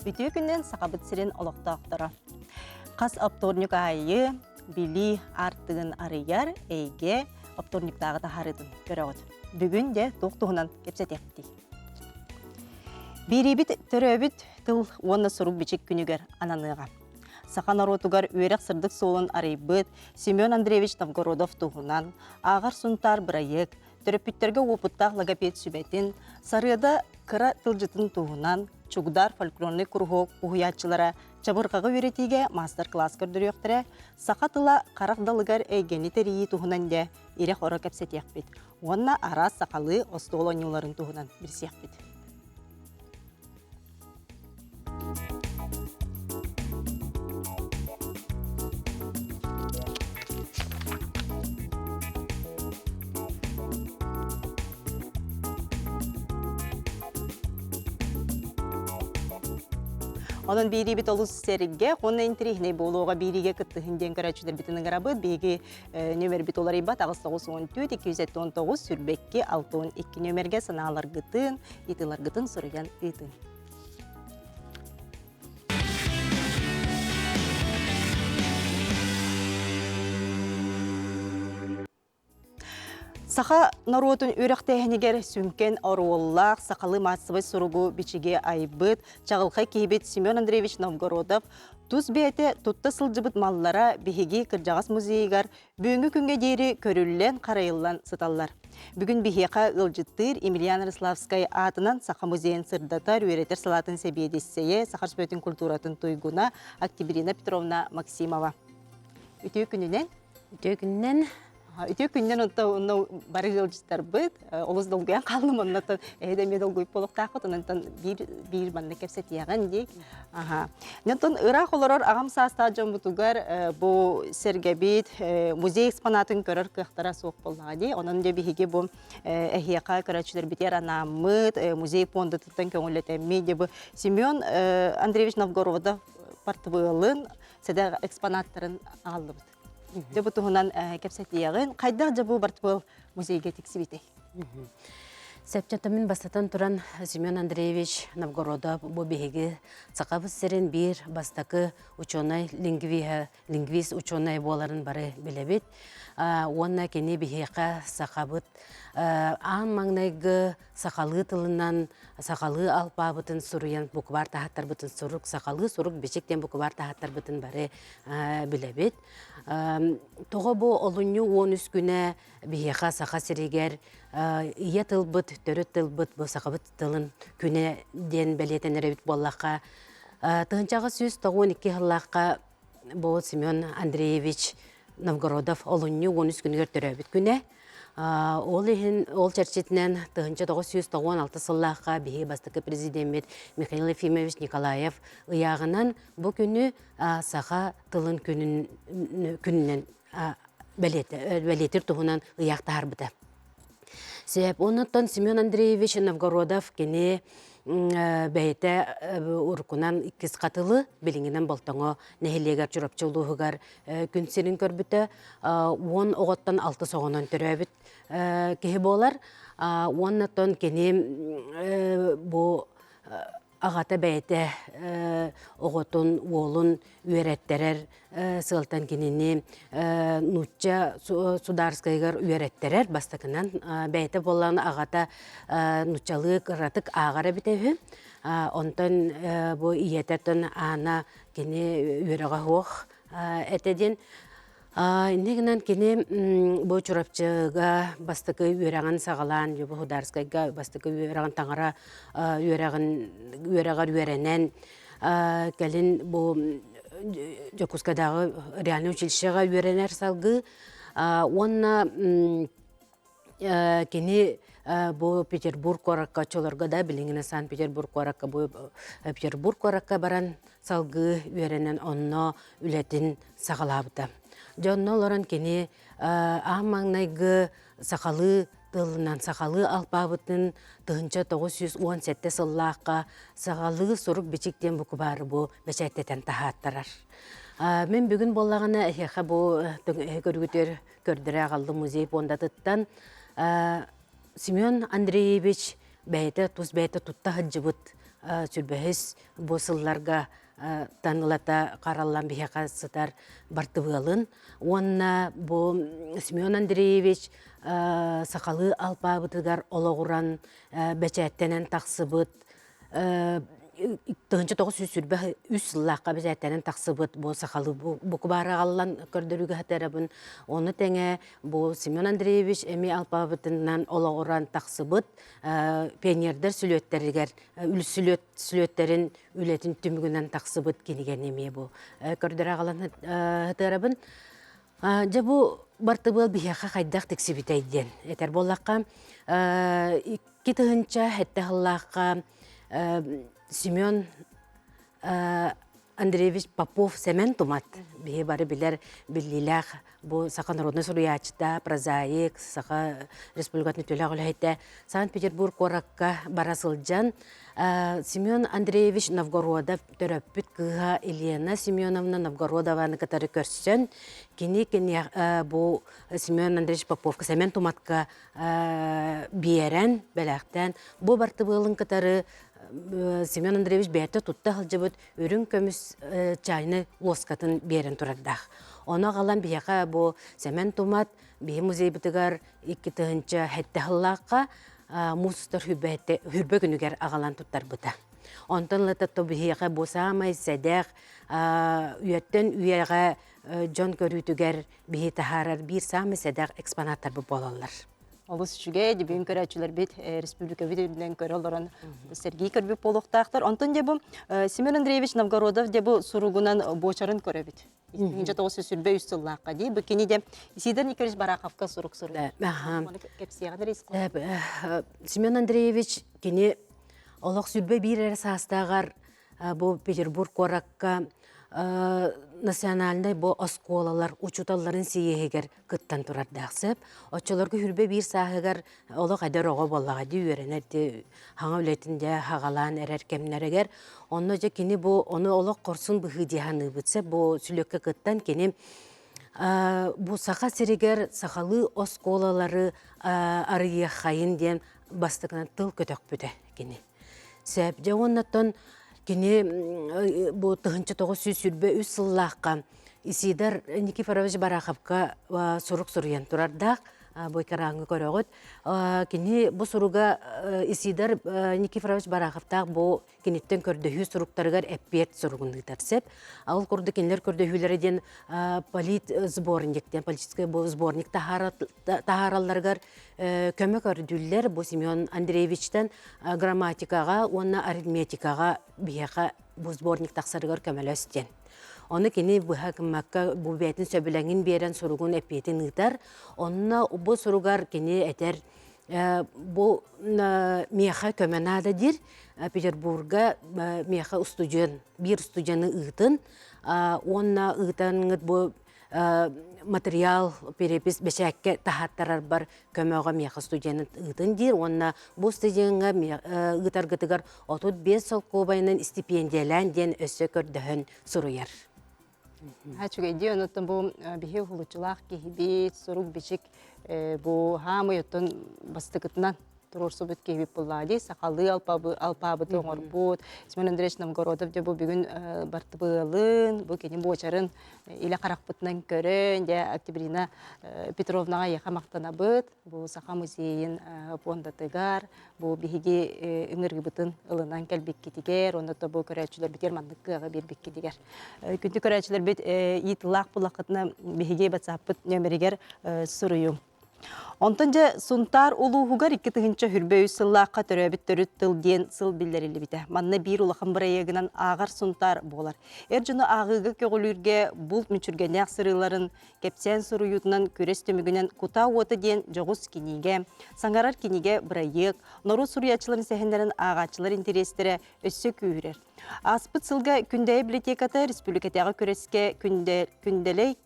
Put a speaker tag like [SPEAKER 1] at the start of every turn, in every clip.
[SPEAKER 1] Үтүө күнүнэн Сахабыт сирин олохтоохторо. Хас оптуорньук аайы билии аартыгын арыйар эйгэ оптуорньуктааҕы таһаарыытын көрөҕүт. Бүгүн дьэ туох туһунан кэпсэтиэхпитий? Биириибит төрөөбүт тыл уонна сурук-бичик күнүгэр ананыаҕа. Саха норуотугар үөрэх сырдык суолун арыйбыт Семен Андреевич Новгородов туһунан ааҕар Сунтаар бырайыак төрөппүттэргэ уопуттаах логопед сүбэтин, Сарыада кыра тылдьытын туһунан Чугдаар фольклорнай куруһуок уһуйааччылара чабырҕаҕы үөрэтиигэ маастар-кылаас көрдөрүөхтэрэ, саха тыла харах далыгар эйгэни тэрийии туһунан дьэ ирэ-хоро кэпсэтиэхпит уонна араас сахалыы остуол оонньууларын туһунан билсиэхпит. Онон биириибит олус сэргэ, уонна интэриэһинэй буолуоҕа биириигэ кыттыһын диэн көрөөччүлэрбитин ыҥырабыт. Биһиги нөмербит уларыйбат 894 279 22 62 нөмергэ санааларгытын, ыйытыыларгытын суруйан ыытыҥ. Саха норуотун үөрэхтээһинигэр сүҥкэн оруоллаах сахалыы маассабай суругу бичиги айбыт чаҕылхай киһибит Семен Андреевич Новгородов тус бэйэтэ тутта сылдьыбыт маллара биһиги кырдьаҕас музейыгар Бүгүҥҥү күҥҥэ диэри көрүллэн-харайыллан сыталлар. Бүгүн биһиэхэ ыалдьыттыыр Емельян Ярославскай аатынан Саха музейын сырдатар, үөрэтэр салаатын сэбиэдиссэйэ, Саха Өрөспүүбүлүкэтин культуратын туйгуна Октябрина Петровна Максимова. Үтүө күнүнэн!
[SPEAKER 2] Үтүө күнүнэн!
[SPEAKER 1] Үтүө күнүнэн онно бары ыалдьыттарбыт олус долгуйан хааллым оннотон эһиги эмиэ долгуйуп буолуохтааххыт онон биир биир манна кэпсэтиэҕин дии Аха. Онтон ыраах олорор аҕам саастаах дьоммутугар бу сэргэбит музей экспонатын көрөр кыахтара суох буоллаҕа дии. Онон дьэ биһиги бу эһиэхэ көрөөччүлэрбитигэр анааммыт музей пуондатыттан көҥүллэтэммит дьэ бу Семен Андреевич Новгородов портвелын сэдэх экспонаттарын аҕаллыбыт. Дьэ бу туһунан кэпсэтиэҕин. Хайдах дьэ бу портвел музейга тиксибитэй?
[SPEAKER 2] Сөпчөтө мин бастатан туран Семен Андреевич Новгородов бу биһиги Сахабыт сирин биир бастакы учуонай лингвиһа, лингвист учуонай буоларын бары билэбит. Уонна кини биһиэхэ сахабыт аан маҥнайгы сахалыы тылынан сахалыы алпаабытын суруйан букваар таһаттарбытын сурук сахалыы сурук бичик диэн букваар таһаттарбытын бары билэбит. Тоҕо бу олунньу 13 күнэ биһиэхэ Саха сиригэр ийэ тылбыт, төрүт тылбыт бу сахабыт тылын күнэ диэн бэлиэтэнэр эбит буоллахха, 1992 сыллаахха бу Семен Андреевич Новгородов олунньу 13 күнүгэр төрөөбүт күнэ. Ол иһин ол чэрчитинэн 1996 сыллаахха биһиги бастакы президеммит Михаил Ефимович Николаев ыйааҕынан бу күнү саха тылын күнүн күнүнэн бэлиэтир туһунан ыйаах таһаарбыта. Сөп. Оннуттан Семен Андреевич Новгородов кини бэйэтэ уруккунан иккис хатылы билиҥинэн Болтоҥо нэһилиэгэр Чурапчы улууһугар күн сирин көрбүтэ. 10 оҕоттон алтыс оҕонон төрөөбүт киһи буолар. Уоннаттан кини бу аҕата бэйэтэ оҕотун, уолун үөрэттэрэр сыалтан кинини нуучча судаарскайыгар үөрэттэрэр бастакынан бэйэтэ буоллаҕына аҕата нууччалыы кыратык ааҕар эбитэ үһү онтон бу ийэтэ Аана кини үөрэҕэ суох этэ диэн Инньэ гынан кини бу Чурапчыга бастакы үөрэҕин саҕалаан, бу Хударскайга бастакы үөрэҕин таҥара үөрэҕин үөрэҕэр үөрэнэн, кэлин бу Дьокуускайдааҕы реальнай училищеҕа үөрэнэр салгыы уонна Кини бу Петербург куоракка оччолорго да билиҥҥинэ Санкт-Петербург куоракка бу Петербург куоракка баран салгыы үөрэнэн онно үлэтин саҕалаабыта. Дьэ онно олорон кини аан маҥнайгы сахалыы тылынан сахалыы алпаабытын 1917 сыллаахха сахалыы сурук-бичик диэн букубаары бу бэчээттэтэн таһааттарар. Мин бүгүн буоллаҕына эһиэхэ бу көрүгүтүөр көрдөрө аҕаллым музей пуондатыттан Семен Андреевич бэйэтэ тус бэйэтэ тутта сылдьыбыт. сүрбэһис бу сылларга тан ылата хараллан биһиэхэ сытар бартыбыалын уонна бу Семен Андреевич сахалыы алпаабытыгар олоҕуран бэчээттэнэн тахсыбыт 1923 сыллаахха бэчээттэнэн тахсыбыт бу сахалыы букубаары аҕаллан көрдөрүүгэ сатарабын. Ону тэҥэ бу Семен Андреевич эмиэ алпаабытынан олоҕуран тахсыбыт пионердар сүлүөттэригэр сүлүөт сүлүөттэрин үлэтин түмүгүнэн тахсыбыт кинигэни эмиэ бу көрдөрө аҕалан сытыарабын. Дьэ бу бартыбыал биһиэхэ хайдах тиксибитэй диэн этэр буоллахха, 2007 сыллаахха Семен Андреевич Попов Сэмэн Тумат биһи бары билэр биллиилээх бу саха народнай суруйааччыта, прозаик, Саха Республикатын үтүөлээх үлэһитэ Санкт-Петербург куоракка бара сылдьан Семен Андреевич Новгородов төрөппүт кыыһа Елена Семеновна Новгородованы кытары көрсөн, кини кини бу Семен Андреевич Поповка Сэмэн Туматка биэрэн, бэлэхтээн, бу бартыбыалын кытары Семен Андреевич бэйэтэ тутта сылдьыбыт үрүҥ көмүс чайны луоскатын биэрэн турардаах. Ону аҕалан биһиэхэ бу Сэмэн Тумат биһи музейбытыгар 2007 сыллаахха муус устар хүрбэ күнүгэр аҕалан туттарбыта. Онтон ылата биһиэхэ бу саамай сэдэх үйэттэн үйэҕэ дьон көрүүтүгэр биһи таһаарар биир саамай сэдэх экспонаттарбыт буолаллар.
[SPEAKER 1] Олус үчүгэй, бүгүн көрөөччүлэрбит республикабыт үрдүнэн көрө олорон сэргии көрбүт буолуохтаахтар. Онтон дьэ бу Семен Андреевич Новгородов дьэ бу суругунан буочарын көрөбүт. 1923 сыллаахха дии. Бу кини де Исидор Николаевич Бараховка сурук суруйар.
[SPEAKER 2] Семен Андреевич кини олох сүрбэ биир эрэ саастааҕар бу Петербург куоракка национальнай бу оскуолалар учууталларын сийиэһигэр кыттан турардаах сөп. Оччолорго хүрбэ биир сааһыгар олох эдэр оҕо буоллаҕа дии үөрэнэр дии хаҥа үлэтин дьэ хаҕалаан эрэр кэмнэригэр. Онно дьэ кини бу ону олох хорсун быһыы дии саныыбыт сөп. Бу сүлүөккэ кыттан кини бу Саха сиригэр сахалыы оскуолалары арыйыаххайын диэн бастакынан тыл көтөхпүтэ кини. Сөп. Дьэ уоннаттан кини бу 1923 сыллаахха Исидор Никифорович Бараховка сурук суруйан турардаах бу экраҥҥа көрөҕүт. Кини бу суруга Исидор Никифорович Бараховтаах бу киниттэн көрдөһүү суруктарыгар эппиэт суругун ыытар сөп. Ол курдук кинилэр көрдөһүүлэрэ диэн полит сборник диэн политическай сборник таһааралларыгар көмө көрдүүллэр бу Семен Андреевичтан грамматикаҕа уонна арифметикаҕа биһиэхэ бу сборник тахсарыгар көмөлөс диэн. Ону кини быһа гыммакка бу бэйэтин сөбүлэҥин биэрэн суругун эппиэтин ыытар. Онно бу суругар кини этэр бу миэхэ көмө наада диир. Петербурга миэхэ устудьуон биир устудьуону ыытын уонна ыытаҥҥыт бу материал перепись бэчээккэ таһааттарарбар көмөҕө миэхэ студенын ыытын диир уонна бу студеҥҥа ыытаргытыгар 35 солкуобайынан истипиэндийэлээн диэн өссө көрдөһөн суруйар.
[SPEAKER 1] Үчүгэй дии, онуттан бу биһи уһулуччулаах киһибит, сурук-бичик бу хаамый оттон бастакытынан туруорсубут киһибит буоллаҕа дии, сахалыы алпаабыты оҥорбут Семен Андреевич Новгородов дьэ бу бүгүн бартыбыалын, бу кини буочарын илэ харахпытынан көрөн, дьэ Октябрина Петровнаҕа эйиэхэ махтанабыт. Бу Саха музейын пуондатыгар, бу биһиги ыҥырыыбытын ылынан кэлбиккитигэр, уонна то бу көрөөччүлэрбитигэр маннык кыаҕы биэрбиккитигэр. Күндү көрөөччүлэрбит ыйытыылаах буллаххытына биһиги WhatsApp-пыт нөмеригэр суруйуҥ. Онтон дьэ Сунтаар улууһугар 2023 сыллаахха төрөөбүт төрүт тыл диэн сыл биллэриллибитэ. Манна биир улахан бырайыагынан ааҕар Сунтаар буолар. Эр дьону ааҕыыга көҕүлүүргэ булт мүччүргэннээх сырыыларын кэпсээн суруйуутунан күрэс түмүгүнэн Кутаа уота диэн дьоҕус кинигэ, саҥарар кинигэ бырайыак, норуот суруйааччыларын сэһэннэрин ааҕааччылар интэриэстэрэ өссө күүһүрэр. Ааспыт сылга Күндэйэ библиотеката республикатааҕы күрэскэ Күндэлэй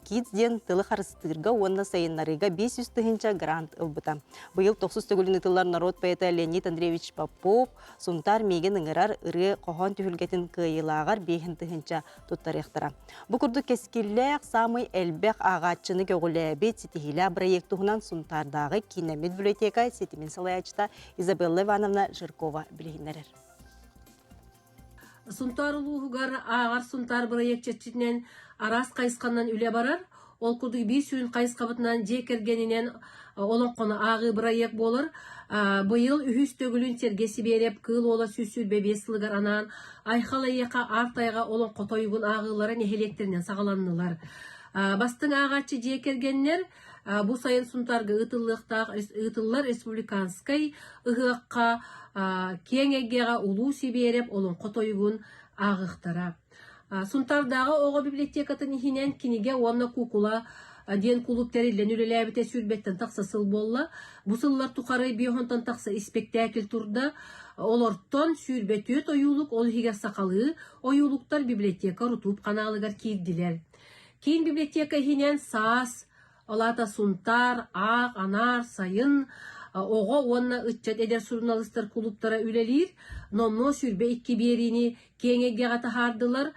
[SPEAKER 1] Kids диэн тылы харыстыырга уонна сайыннарыыга 500 тыһыынча грант ылбыта. Быйыл тохсус төгүлүн ыытыллар норуот поэта Леонид Андреевич Попов Сунтаар миигин ыҥырар ырыа хоһоон түһүлгэтин кыайыылааҕар 5 тыһыынча туттарыахтара. Бу курдук кэскиллээх, саамай элбэх ааҕааччыны көҕүлээбит ситиһиилээх бырайыак туһунан Сунтаардааҕы киинэммит библиотека ситимин салайааччыта Изабелла Ивановна Жиркова билиһиннэрэр.
[SPEAKER 3] Сунтаар улууһугар ааҕар Сунтаар бырайыак чэрчитинэн араас хайысханан үлэ барар. Ол курдук биир сүрүн хайысхабытынан дьиэ кэргэнинэн олоҥхону ааҕыы бырайыак буолар. Быйыл үһүс төгүлүн Сергей Сибиэрэп Кыыл Уола 125 сылыгар анаан Айхал эйиэхэ Аар тайҕа олоҥхо тойугун ааҕыылара нэһилиэктэринэн саҕаланнылар. Бастыҥ ааҕааччы дьиэ кэргэннэр бу сайын Сунтаарга ыытыллыахтаах ыытыллар республиканскай ыһыахха киэҥ эйгэҕэ Улуу Сибиэрэп олоҥхо тойугун ааҕыахтара. Сунтаардааҕы оҕо библиотекатын иһинэн кинигэ уонна куукула диэн кулууп тэриллэн үлэлээбитэ сүүрбэттэн тахса сыл буолла. Бу сыллар тухары биэһонтон тахса испэктээкил турда. Олортон 24 ойуулук, ол иһигэр сахалыы ойуулуктар библиотека Рутуб ханаалыгар киирдилэр. Киин библиотека иһинэн саас, ол аата Сунтаар, Аах, Анаар, Сайын оҕо уонна ыччат эдэр суруналыыстар кулууптара үлэлиир. Номнуо 22 биэриини киэҥ эйгэҕэ таһаардылар.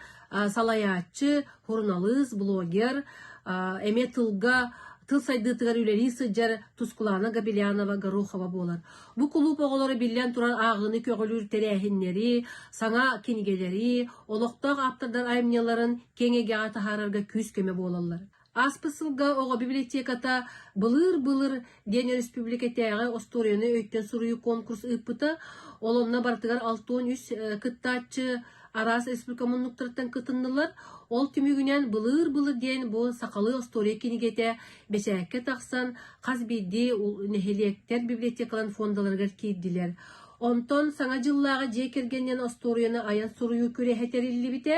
[SPEAKER 3] Салайааччы, суруналыыс, блогер, эмиэ тылга тыл сайдыытыгар үлэлии сылдьар Тускулаана Габелянова Горохова буолар. Бу кулууп оҕолоро биллэн турар ааҕыыны көҕүлүүр тэрээһиннэри, саҥа кинигэлэри, олохтоох ааптардар айымньыларын киэҥ эйгэҕэ таһаарарга күүс-көмө буолаллар. Ааспыт сылга оҕо библиотеката Былыыр-былыр диэн өрөспүүбүлүкэтээҕи остуоруйаны өйтөн суруйуу конкурс ыыппыта. Ол онно барытыгар 63 кыттааччы араас республика муннуктарыттан кытыннылар. Ол түмүгүнэн Былыыр-былыр диэн бу сахалыы остуоруйа кинигэтэ бэчээккэ тахсан, хас биирдии нэһилиэктэр библиотекаларын фондаларыгар киирдилэр. Онтон Саҥа дьыллааҕы дьиэ кэргэнинэн остуоруйаны айан суруйуу күрэһэ тэриллибитэ.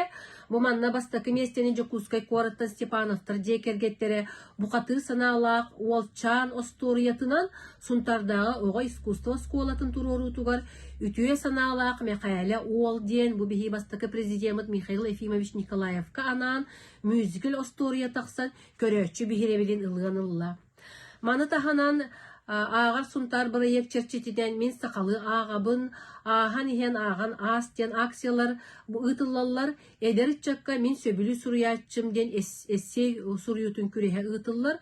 [SPEAKER 3] Бу манна бастакы миэстэни Дьокуускай куораттан Степановтар дьиэ кэргэттэрэ бухатыыр санаалаах Уолчаан остуоруйатынан Сунтаардааҕы оҕо искусство оскуолатын туруоруутугар үтүө санаалаах Мэхээлэ Уол диэн бу биһиги бастакы президеммит Михаил Ефимович Николаевка анаан мюзикл остуоруйа тахсан көрөөччү биһирэбилин ылыан ылла. Маны таһынан ааҕар Сунтаар бырайыак чэрчитинэн Мин сахалыы ааҕабын, ааһан иһэн ааҕан аас диэн акциялар ыытыллаллар. Эдэр ыччакка Мин сөбүлүү суруйааччым диэн эссе суруйуутун күрэһэ ыытыллар.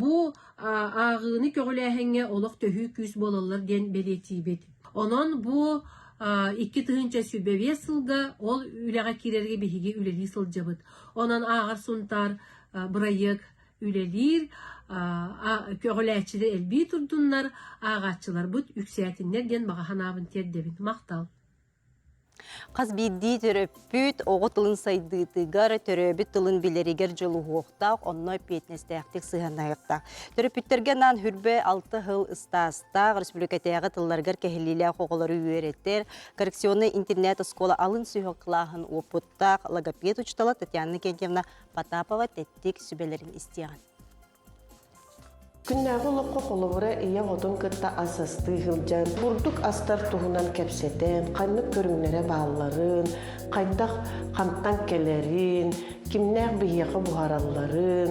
[SPEAKER 3] Бу ааҕыыны көҕүлээһиҥҥэ олох төһүү күүс буолаллар диэн бэлиэтиибит. Онон бу 2025 сылга ол үлэҕэ киирэргэ биһиги үлэлии сылдьабыт. Онон ааҕар Сунтаар бырайыак үлэлиир, көҕүлээччилэр элбии турдуннар, ааҕааччыларбыт үксээтиннэр диэн баҕа санаабын тиэрдэбин. Махтал.
[SPEAKER 1] Хас биирдии төрөппүт оҕо тылын сайдыытыгар, төрөөбүт тылын билэригэр дьулуһуохтаах, онно эппиэтинэстээхтик сыһыаннаһыахтаах. Төрөппүттэргэ анаан Хүрбэ алта сыл ыстаастаах республикатааҕы тылларыгар кэһиллиилээх оҕолору үөрэтэр коррекционнай интернет-оскуола алын сүһүөх кылааһын уопуттаах логопед учуутала Татьяна Никентьевна Потапова тэттик сүбэлэрин истиэҕин.
[SPEAKER 4] Күннээҕи олоххо холобура ийэ оҕотун кытта ас астыы сылдьан, бурдук астар туһунан кэпсэтэн, ханнык көрүҥнэрэ баалларын, хайдах хантан кэлэрин, кимнээх биһиэхэ буһаралларын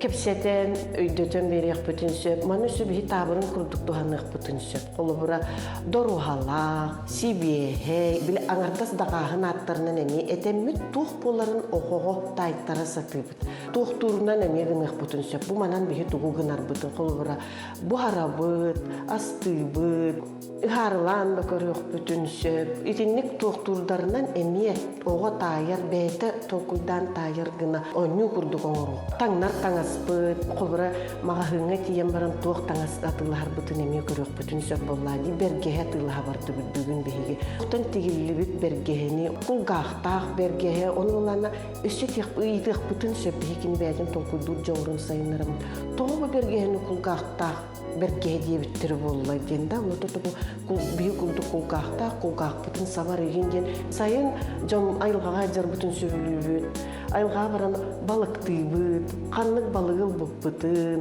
[SPEAKER 4] кэпсэтэн, өйдөтөн биэриэхпитин сөп. Маны сүбэһи таабырын курдук туһаныахпытын сөп. Холобура, доруһалаах, сибиэһэй, били аҥардас даҕааһын ааттарынан эмиэ этэммит туох буоларын оҕоҕо таайтара сатыыбыт. Туохтуурунан эмиэ гыныахпытын сөп. Бу манан биһи тугу гынарбытын, холобура, буһарабыт, астыыбыт, ыһаарылаан да көрүөхпүтүн сөп. Итинник туохтуурдарынан эмиэ оҕо таайар, бэйэтэ толкуйдаан таайар гына оонньуу курдук оҥоруу. Таҥнар таҥаспыт, холобура, маҕаһыыҥҥа тиийэн баран туох таҥас атыылаһарбытын эмиэ көрүөхпүтүн сөп буоллаа дии. Бэргэһэ атыылаһа бардыбыт бүгүн биһиги. Оттон тигиллибит бэргэһэни, кулгаахтаах бэргэһэ, ону ылана өссө ыйытыахпытын сөп биһи кини бэйэтин толкуйдуур дьоҕурун сайыннарабыт. Тоҕо бу бэргэһэни кулгаахтаах бэргэһэ диэбиттэрэ буолла диэн да онно туту биһи курдук кулгаахтаах кулгаахпытын сабар игин диэн сайын дьон айылҕаҕа дьарбытын сөбүлүүбүт айылҕаҕа баран балыктыыбыт ханнык балыгы ылбыппытын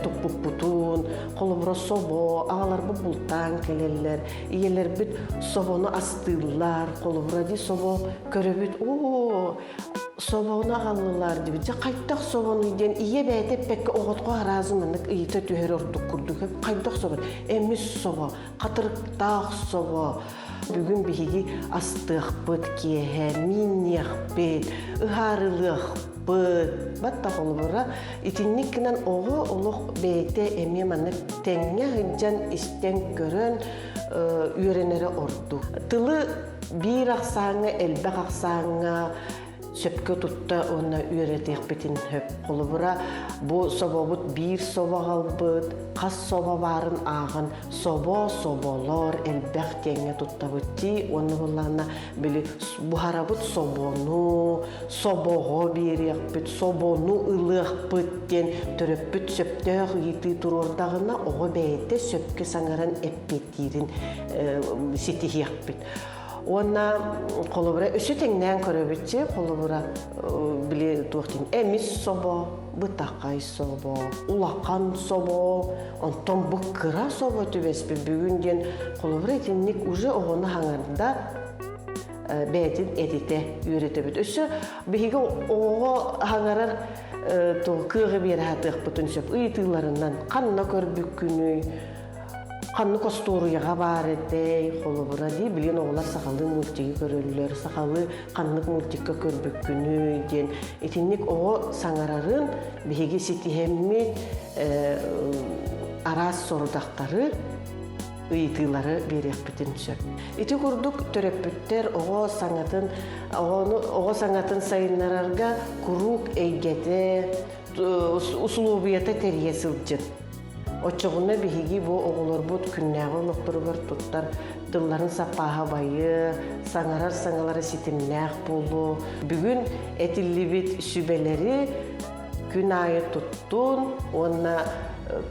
[SPEAKER 4] туппуппутун холобура собо аҕаларбыт бултаан кэлэллэр ийэлэрбит собону астыыллар холобура дии собо көрөбүт оо собону аҕаллылар диэбит. Дьэ хайдах собонуй диэн ийэ бэйэтэ эппэккэ оҕотго араазы маннык ыйыта түһэр ордук курдук. Хайдах собо? Эмис собо, хатырыктаах собо. Бүгүн биһиги астыахпыт киэһэ, миинниэхпит, ыһаарылыахпыт. Ылбыт, батта холобура итинник гынан оҕо олох бэйэтэ эмиэ маннык тэҥҥэ сылдьан истэн көрөн үөрэнэрэ ордук. Тылы биир ахсааҥҥа, элбэх ахсааҥҥа сөпкө тутта уонна үөрэтиэхпитин сөп. Холобура, бу собобут биир собо аҕалбыт, хас собо баарын ааҕан собо, соболор элбэх диэҥҥэ туттабыт дии уонна буоллаҕына били буһарабыт собону, собоҕо биэриэхпит, собону ылыахпыт диэн төрөппүт сөптөөх ыйытыы туруордаҕына оҕо бэйэтэ сөпкө саҥаран эппиэттиирин ситиһиэхпит. Уонна холобура өссө тэҥнээн көрөбүт холобура били туох диэн эмис собо, бытахай собо, улахан собо, онтон бу кыра собо түбэспит бүгүн диэн холобура итинник уже оҕону хаҥарда бэйэтин этитэ үөрэтэбит. Өссө биһиги оҕоҕо хаҥарар кыаҕы биэрэ сатыахпытын сөп ыйытыыларынан ханна көрбүккүнүй, ханнык остуоруйаҕа баар этэй, холобура дии билигин оҕолор сахалыы мультигы көрөллөр, сахалыы ханнык мультикка көрбүккүнүй диэн итинник оҕо саҥарарын биһиги ситиһэммит араас сорудахтары ыйытыылары биэриэхпитин сөп. Ити курдук төрөппүттэр оҕо саҥатын оҕону оҕо саҥатын сайыннарарга куруук эйгэтэ, усулуобуйата тэрийэ сылдьын. Оччоҕуна биһиги бу оҕолорбут күннээҕи олохторугар туттар тылларын саппааһа байыа, саҥарар саҥалара ситимнээх буолуо. Бүгүн этиллибит сүбэлэри күн аайы туттун уонна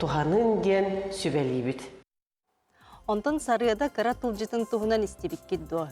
[SPEAKER 4] туһанын диэн сүбэлиибит.
[SPEAKER 1] Онтон Сарыада кыра тылдьытын туһунан истибиккит дуо?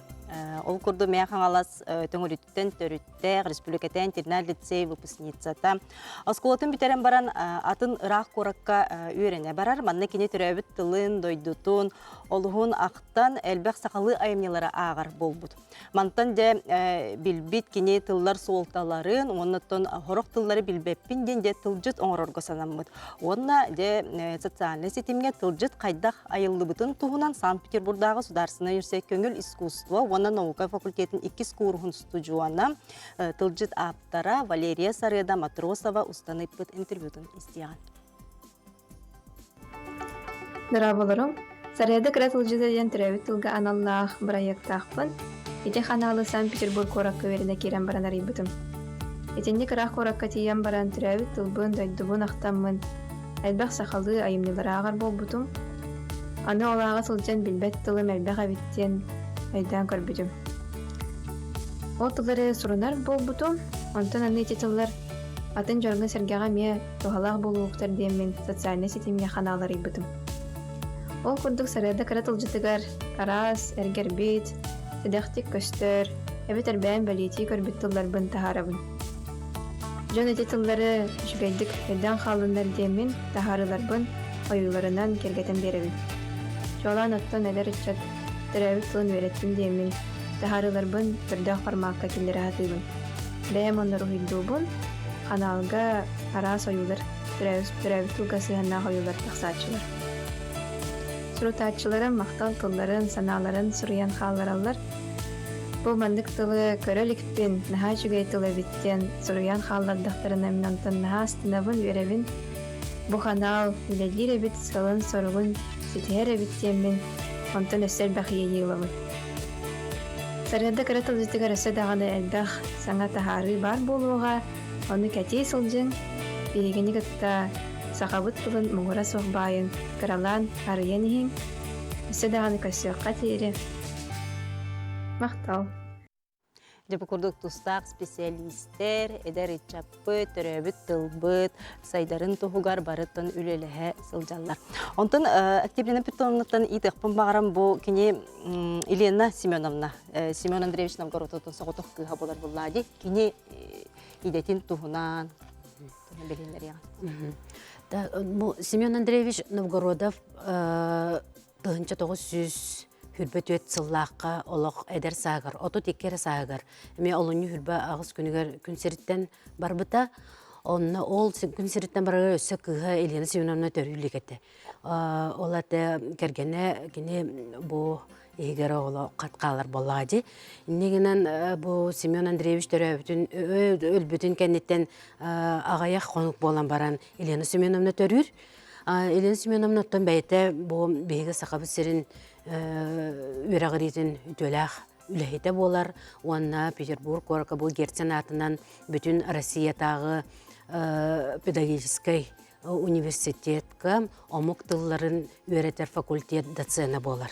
[SPEAKER 1] Ол курдук Мэҥэ Хаҥалас Төҥүлүттэн төрүттээх республикатааҕы интернат-лицей выпускницата. Оскуолатын бүтэрэн баран атын ыраах куоракка үөрэнэ барар. Манна кини төрөөбүт тылын, дойдутун, олуһун ахтан элбэх сахалыы айымньылары ааҕар буолбут. Мантан дьэ билбит кини тыллар суолталарын уонна сорох тыллары билбэппин диэн дьэ тылдьыт оҥорорго санаммыт. Уонна дьэ социальнай ситимҥэ тылдьыт хайдах айыллыбытын туһунан Санкт-Петербурдааҕы Государственнай университет көҥүл искусство уонна наука факультетын иккис кууруһун устудьуона, тылдьыт ааптара Валерия Сарыада Матросова устан ыйпыт интервьютун истиэҕин.
[SPEAKER 5] Дорооболоруҥ! Сарыада кыра тылдьыта диэн төрөөбүт тылга аналлаах бырайыактаахпын. Ити ханаалы Санкт-Петербург куоракка үөрэнэ киирэн баран арыйбытым. Итинник ыраах куоракка тиийэн баран төрөөбүт тылбын, дойдубун ахтаммын, элбэх сахалыы айымньылары ааҕар буолбутум. Аны ол ааҕа сылдьан билбэт тылым элбэх эбит диэн өйдөөн көрбүтүм. Ол тыллары сурунар буолбутум, онтон аны ити тыллар атын дьоҥҥо-сэргэҕэ эмиэ туһалаах буолуохтар диэммин социальнай ситимҥэ ханааларыйбытым. Ол курдук сарыада кыра тылдьытыгар араас, эргэрбит, сэдэхтик көстөр, эбэтэр бэйэм бэлиэтии көрбүт тылларбын таһаарабын. Дьон ити тыллары үчүгэйдик өйдөөн хааллыннар диэммин таһаарыыларбын ойууларынан киэргэтэн биэрэбин. Чуолаан оттон эдэр ыччат төрөөбүт тылын үөрэттин диэммин таһаарыыларбын көрдөөх формакка киллэрэ сатыыбын. Бэйэм онно уруһуйдуубун, ханаалга араас ойуулар, төрөөбүт тылга сыһыаннаах ойуулар тахсааччылар. Сурутааччыларым махтал тылларын, санааларын суруйан хааллараллар. Бу маннык тылы көрө иликпин, наһаа үчүгэй тыл эбит диэн суруйан хааллардахтарына мин онтон наһаа астынабын, үөрэбин. Бу ханаал үлэлиир эбит, сыалын-соругун ситиһэр эбит диэммин, онтон өссө элбэх иэйии ылабын. Сарыада кыра тылдьытыгар өссө даҕаны элбэх саҥа таһаарыы баар буолуоҕа, ону кэтии сылдьыҥ, биһигини кытта сахабыт тылын муҥура суох баайын кыралаан арыйан иһиҥ, өссө даҕаны көрсүөххэ диэри. Махтал.
[SPEAKER 1] Дьэ бу курдук тустаах специалистэр, эдэр ыччаппыт, төрөөбүт тылбыт сайдарын туһугар барыттан үлэлэһэ сылдьаллар. Онтон Октябрина Петровнаттан иитиэхпин баҕарам бу кини Елена Семеновна, Семен Андреевич Новгородовтан соҕотох кыыһа буолар буллаа дии. Кини идэтин туһунан билиннэриэҕин.
[SPEAKER 2] Семен Андреевич Новгородов 1924 сыллаахха олох эдэр сааһыгар, 32 эрэ сааһыгар, эмиэ олунньу 28 күнүгэр күн сириттэн барбыта. Онно ол күн сириттэн барарыгар өссө кыыһа Елена Семеновна төрүү илик этэ. Ол этэ кэргэнэ кини бу иһигэр оҕоло хат хаалар буоллаҕа дии. Инньэ гынан бу Семен Андреевич төрөөбүтүн өлбүтүн кэнниттэн аҕыйах хонук буолан баран Елена Семеновна төрүүр. Елена Семеновна оттон бэйэтэ бу биһиги Сахабыт сирин үөрэҕириитин үтүөлээх үлэһитэ буолар уонна Петербург куоракка бу Герцен аатынан бүтүн Россиятааҕы педагогическай университетка омук тылларын үөрэтэр факультет доцена буолар.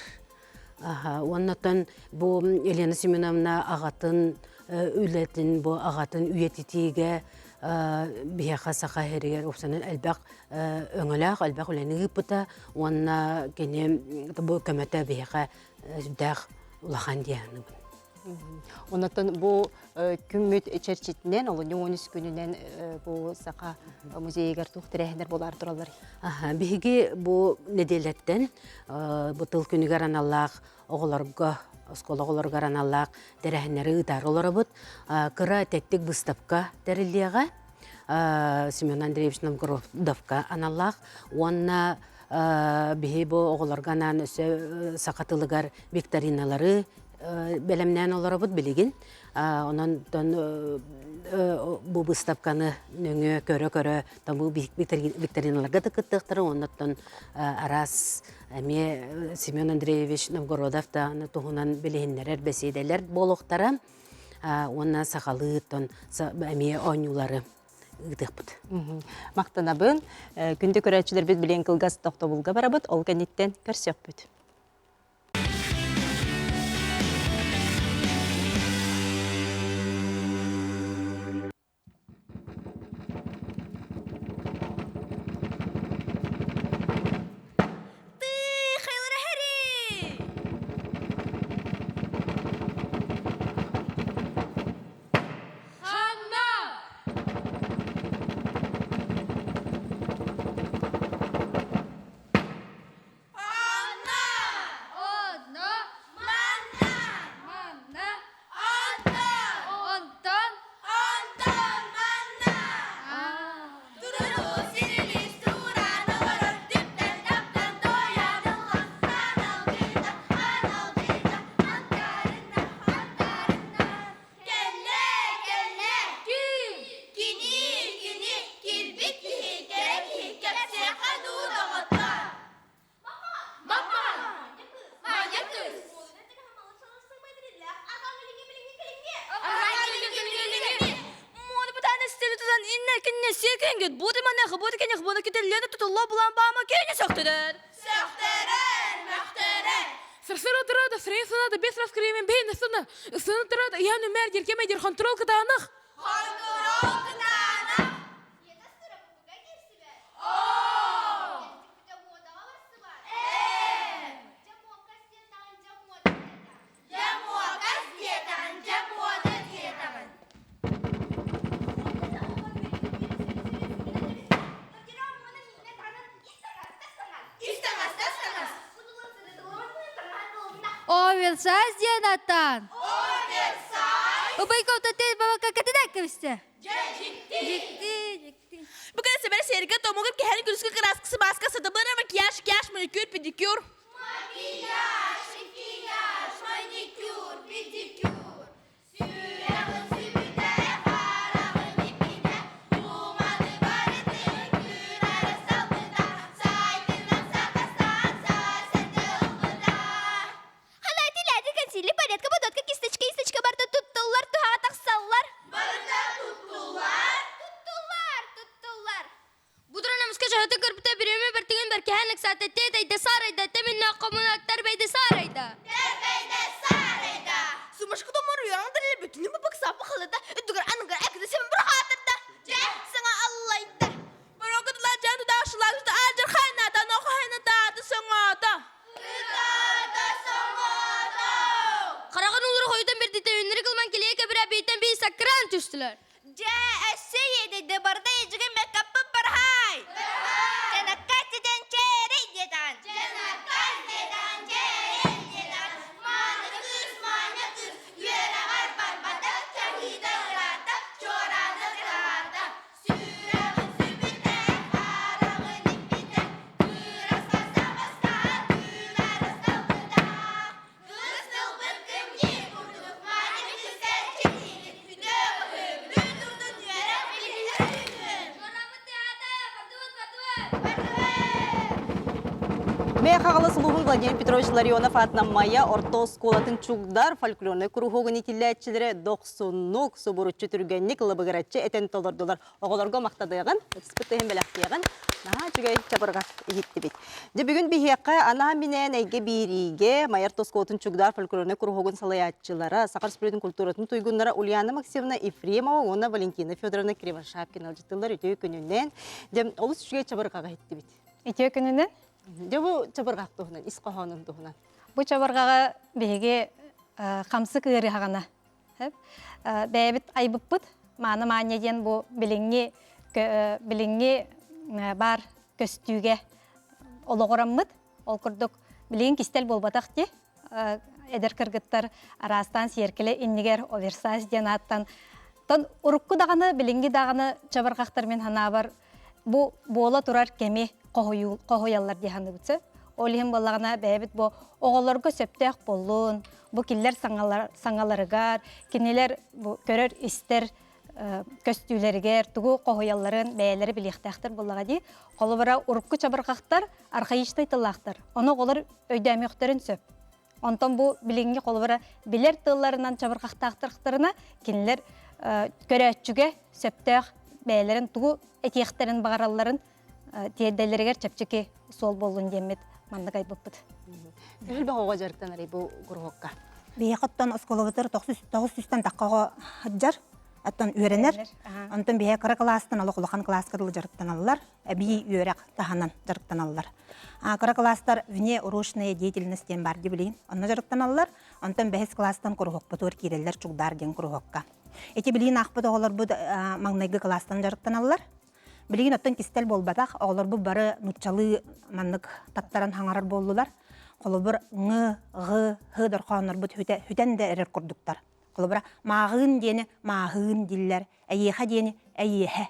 [SPEAKER 2] Уоннатан бу Елена Семеновна аҕатын үлэтин бу аҕатын үйэтитиигэ биһиэхэ Саха сиригэр уопсанан элбэх өҥөлөөх элбэх үлэни ыыппыта уонна кини бу көмөтө биһиэхэ сүрдээх улахан диэхинибин.
[SPEAKER 1] Оннотон бу күммүт чэрчитинэн, олунньу 13 күнүнэн бу Саха музейыгар туох тэрээһиннэр буолаар тураллар?
[SPEAKER 2] Биһиги бу нэдиэлэттэн бу тыл күнүгэр аналлаах оҕолорго, оскуола оҕолоругар аналлаах тэрээһиннэри ыытаары олоробут. Кыра тэттик выставка тэриллиэҕэ. Семен Андреевич Новгородовка аналлаах уонна биһи бу оҕолорго анаан өссө саха тылыгар викториналары бэлэмнээн олоробут билигин. Онон бу выставканы нөҥүө көрө-көрө бу викториналарга да кыттыахтара оннуттан араас эмиэ Семен Андреевич Новгородов да туһунан билиһиннэрэр бэсиэдэлэр буолуохтара уонна сахалыы эмиэ оонньуулары ыытыахпыт.
[SPEAKER 1] Махтанабын. Күндү көрөөччүлэрбит билиэн кылгас тохтобулга барабыт, ол кэнниттэн көрсүөхпүт.
[SPEAKER 6] Оверсайз диэн аттаан. Убайка утатыы бабака кэтинэ кэбистэ. Дьикти, дьикти.
[SPEAKER 7] Бүгүн сэмэр сэргэ томугун кэһэн күлүскү кырааскы сыбааска сатабыра макияж, кяш, маникюр, педикюр.
[SPEAKER 8] Макияж, макияж, маникюр, педикюр. Сүрэҕин сүбүтэ, хараҕын иппитэ, Туманы барытын күн арасталбыта, Сайтынан сакастаан сарсыарда ылбыта.
[SPEAKER 6] Халааты консилер, порядка, бодотка, кисточка, источка барыта туттуллар, туһаҕа тахсаллар.
[SPEAKER 8] Барыта туттуллар.
[SPEAKER 6] Туттуллар, туттуллар. Будран эмискэ дьаһаты көрбүтэ бириэмэ бэртигин бэркиһээн ыксаата тиэтэйдэ саарайда тэминнээх хомунаактар бэйдэ саарайда.
[SPEAKER 8] Бэйдэ саарайда.
[SPEAKER 7] Сумашка томор уяң дыры бүтүнү бык сапы халыда үдүгөр аныгыр әкіді сен бір хатырда.
[SPEAKER 8] Жә,
[SPEAKER 7] Саңа аллайда. Борогыдла жан тудашылар ажыр хайната нохайната соңата.
[SPEAKER 8] Ытаата соңото.
[SPEAKER 6] Хараҕын улур хойутан бердите үннери кылман килиэ кэбирэ бийтэн бии саккыраан түстүлэр.
[SPEAKER 7] Жә, әссе едеді барда ежігі мекаппы бархай. Жанакка теден черей дедан.
[SPEAKER 8] Жанаккас дедан, черей дедан. Маны кыз, маня кыз, үөрэҕэр барбатах, чаһыыда ыраата, чуорааны кыраата.
[SPEAKER 1] Мэ Хаҥалас улууһун Владимир Петрович Ларионов аатынан Майа орто оскуолатын Чугдар фольклорнай куруһуогун иитиллээччилэрэ дохсуннук, субуруччу түргэнник, лыбыгыраччы этэн толордулар. Оҕолорго махтаныаҕын, ытыспыт тыһын бэлэхтиэҕин, наһаа үчүгэй чабырҕах иһиттибит. Дьэ бүгүн биһиэхэ анаан-минээн эйгэ биэриигэ Майа орто оскуолатын Чугдар фольклорнай куруһуогун салайааччылара, Саха Республикатын культуратын туйгуннара Ульяна Максимовна Ефремова уонна Валентина Федоровна Кривошапкина ыалдьыттылар үтүө күнүнэн. Дьэ олус үчүгэй чабырҕаҕы иһиттибит.
[SPEAKER 9] Үтүө күнүнэн.
[SPEAKER 1] Дьэ бу чабырҕах туһунан, ис хоһоонун туһунан.
[SPEAKER 9] Бу чабырҕаҕы биһиги хамсык ыарыһаҕына бэйэбит айбыппыт. Мааны Маанньа диэн бу билиҥҥи билиҥҥи баар көстүүгэ олоҕураммыт. Ол курдук билигин кистэл буолбатах дии. Эдэр кыргыттар араастаан сиэркилэ иннигэр оверсайз диэн ааттан тон урукку даҕаны билиҥҥи даҕаны чабырҕахтар мин санаабар бу буола турар кэми хоһуйаллар дии саныыбыт сөп. Ол иһин буоллаҕына бэйэбит бу оҕолорго сөптөөх буоллун, бу кинилэр саҥаларыгар, кинилэр бу көрөр-истэр көстүүлэригэр тугу хоһуйалларын бэйэлэрэ билиэхтээхтэр буоллаҕа дии. Холобура, урукку чабырҕахтар архаичнай тыллаахтар. Ону оҕолор өйдөөмүөхтэрин сөп. Онтон бу билиҥҥи холобура билэр тылларынан чабырҕахтаахтарына кинилэр көрөөччүгэ сөптөөх бэйэлэрин тугу этиэхтэрин баҕаралларын тиэрдэллэригэр чэпчэки суол буоллун диэммит маннык айбыппыт.
[SPEAKER 1] Элбэх оҕо дьарыктанар бу куруһуокка.
[SPEAKER 10] Биһиэхэ оттон оскуолабытыгар тоҕус сүүстэн тахха оҕо сылдьар, оттон үөрэнэр. Онтон биһиэхэ кыра кылаастан олох улахан кылааска дылы дьарыктаналлар. Эбии үөрэх таһынан дьарыктаналлар. Кыра кылаастар вне урочная деятельность диэн баар дии билигин. Онно дьарыктаналлар. Онтон бэһис кылаастан куруһуокпутугар киирэллэр Чугдаар диэн куруһуокка. Ити билигин аахпыт оҕолорбут маҥнайгы кылаастан дьарыктаналлар. Билигин оттон кистэл буолбатах, оҕолорбут бары нууччалыы маннык таттаран хаҥарар буоллулар. Холобур, ҥ, ҕ, һ дорхооннорбут хүтэ, хүтэн да эрэр курдуктар. Холобура, мааҕыын диэни мааһыын дииллэр, эйиэхэ диэни эйиэхэ.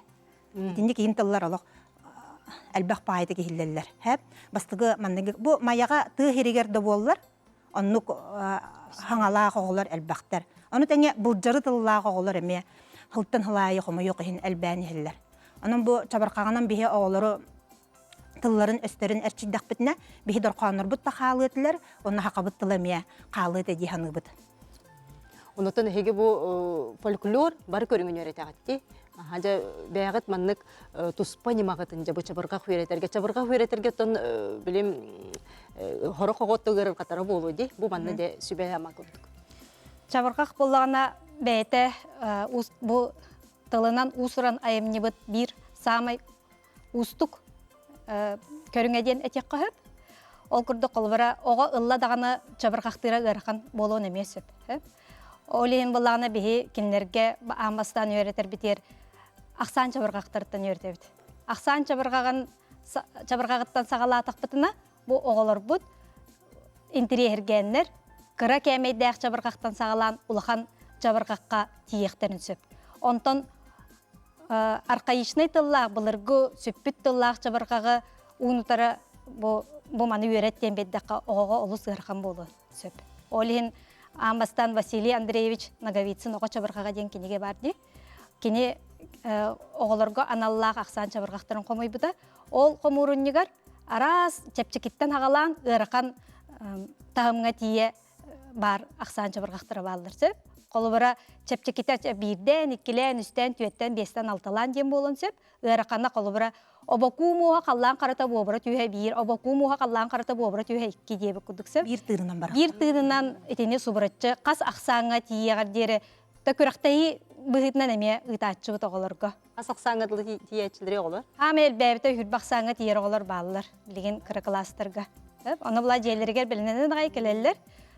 [SPEAKER 10] Итинник иһин тыллар олох элбэх баайытык иһиллэллэр. Һэп бастакы манныгы бу Майаҕа тыа сиригэр да буоллар оннук хаҥалаах оҕолор элбэхтэр. Ону тэҥэ былдьары тыллаах оҕолор эмиэ хылтан хылаайы хомойуох иһин элбээн иһэллэр. Онон бу чабырҕаҕынан биһи оҕолору тылларын өстөрүн эрчийдэхпитинэ биһи дорхооннорбут да хаалыа этилэр, уонна хахабыт тыла эмиэ хаалыа этэ дии саныыбыт.
[SPEAKER 1] Онотон эһиги бу фольклор бары көрүҥүн үөрэтэҕит Аха дьэ бэйэҕит маннык туспа ньымаҕытын дьэ бу чабырҕах үөрэтэргэ чабырҕах үөрэтэргэ оттон билим хорох оҕотто ыарырҕатара буолуо дии бу манна дьэ сүбэ-ама курдук.
[SPEAKER 9] Чабырҕах буоллаҕына бэйэтэ бу тылынан уус-уран айымньыбыт биир саамай уустук көрүҥэ диэн этиэххэ сөп. Ол курдук холобура оҕо ылла даҕаны чабырҕахтыыра ыарахан буолуон эмиэ сөп. Ол иһин буоллаҕына биһи кинилэргэ аан бастаан үөрэтэрбитигэр ахсаан чабырҕахтарыттан үөрэтэбит. Ахсаан чабырҕаҕын чабырҕаҕыттан саҕалаатахпытына бу оҕолорбут интириэһиргээннэр кыра кээмэйдээх чабырҕахтан саҕалаан улахан чабырҕахха тиийиэхтэрин сөп. Онтон архаичнай тыллаах былыргы сүппүт тыллаах чабырҕаҕы уунутара бу бу маны үөрэт диэн биэрдэххэ оҕоҕо олус ыарахан буолуон сөп. Ол иһин аан бастаан Василий Андреевич Ноговицын оҕо чабырҕаҕа диэн кинигэ баар дии. Кини оҕолорго аналлаах ахсаан чабырҕахтарын хомуйбута. Ол хомуурунньугар араас чэпчэкиттэн аҕалаан ыарахан таһымҥа тиийэ баар ахсаан чабырҕахтара бааллар сөп. Холобура, чэпчэкитэ биирдээн, иккилээн, үстээн, түөртээн, биэстэн, алталаан диэн буолуон сөп. Ыарахана холобура, обокуу муоһа халлаан харата буобура түһэ биир, обокуу муоһа халлаан харата буобура түһэ икки диэбит курдук сөп.
[SPEAKER 10] Биир тыынынан барар.
[SPEAKER 9] Биир тыынынан итини субураччы хас ахсааҥҥа тиийэҕэр диэри та күрэхтэһии быһыытынан эмиэ ыытааччыбыт оҕолорго.
[SPEAKER 1] Хас ахсааҥҥа дылы тиийээччилэри оҕолор?
[SPEAKER 9] Хаама элбээбитэ үрбэ ахсааҥҥа тиийэр оҕолор бааллар билигин кыра кылаастарга. Ону була дьиэлэригэр бэлэмнэнэн аҕай кэлэллэр.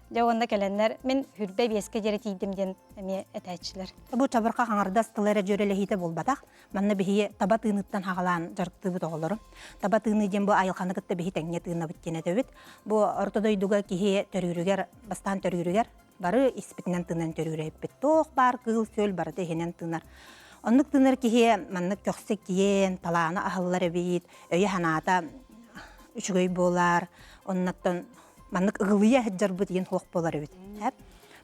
[SPEAKER 9] Дьэ уонна кэлэннэр мин хүрбэ биэскэ диэри тиийдим диэн эмиэ этээччилэр.
[SPEAKER 10] Бу чабырҕах аҥардас тыла эрэ дьүөрэлэһиитэ буолбатах. Манна биһиги таба тыыныттан хаҕалаан дьарыктыыбыт оҕолору. Таба тыыныы диэн бу айылҕаны кытта биһи тэҥҥэ тыынабыт диэн этэбит. Бу орто дойдуга киһи төрүүрүгэр, бастаан төрүүрүгэр бары испитинэн тыынан төрүүр эбиппит. Туох баар кыыл-сүөл барыта иһинэн тыынар. Оннук тыынар киһи маннык көхсө киэн, талаана аһыллар эбит, өйө-санаата үчүгэй буолар, оннуттан маннык ыгылыйа сылдьарбыт иин суох буолар эбит.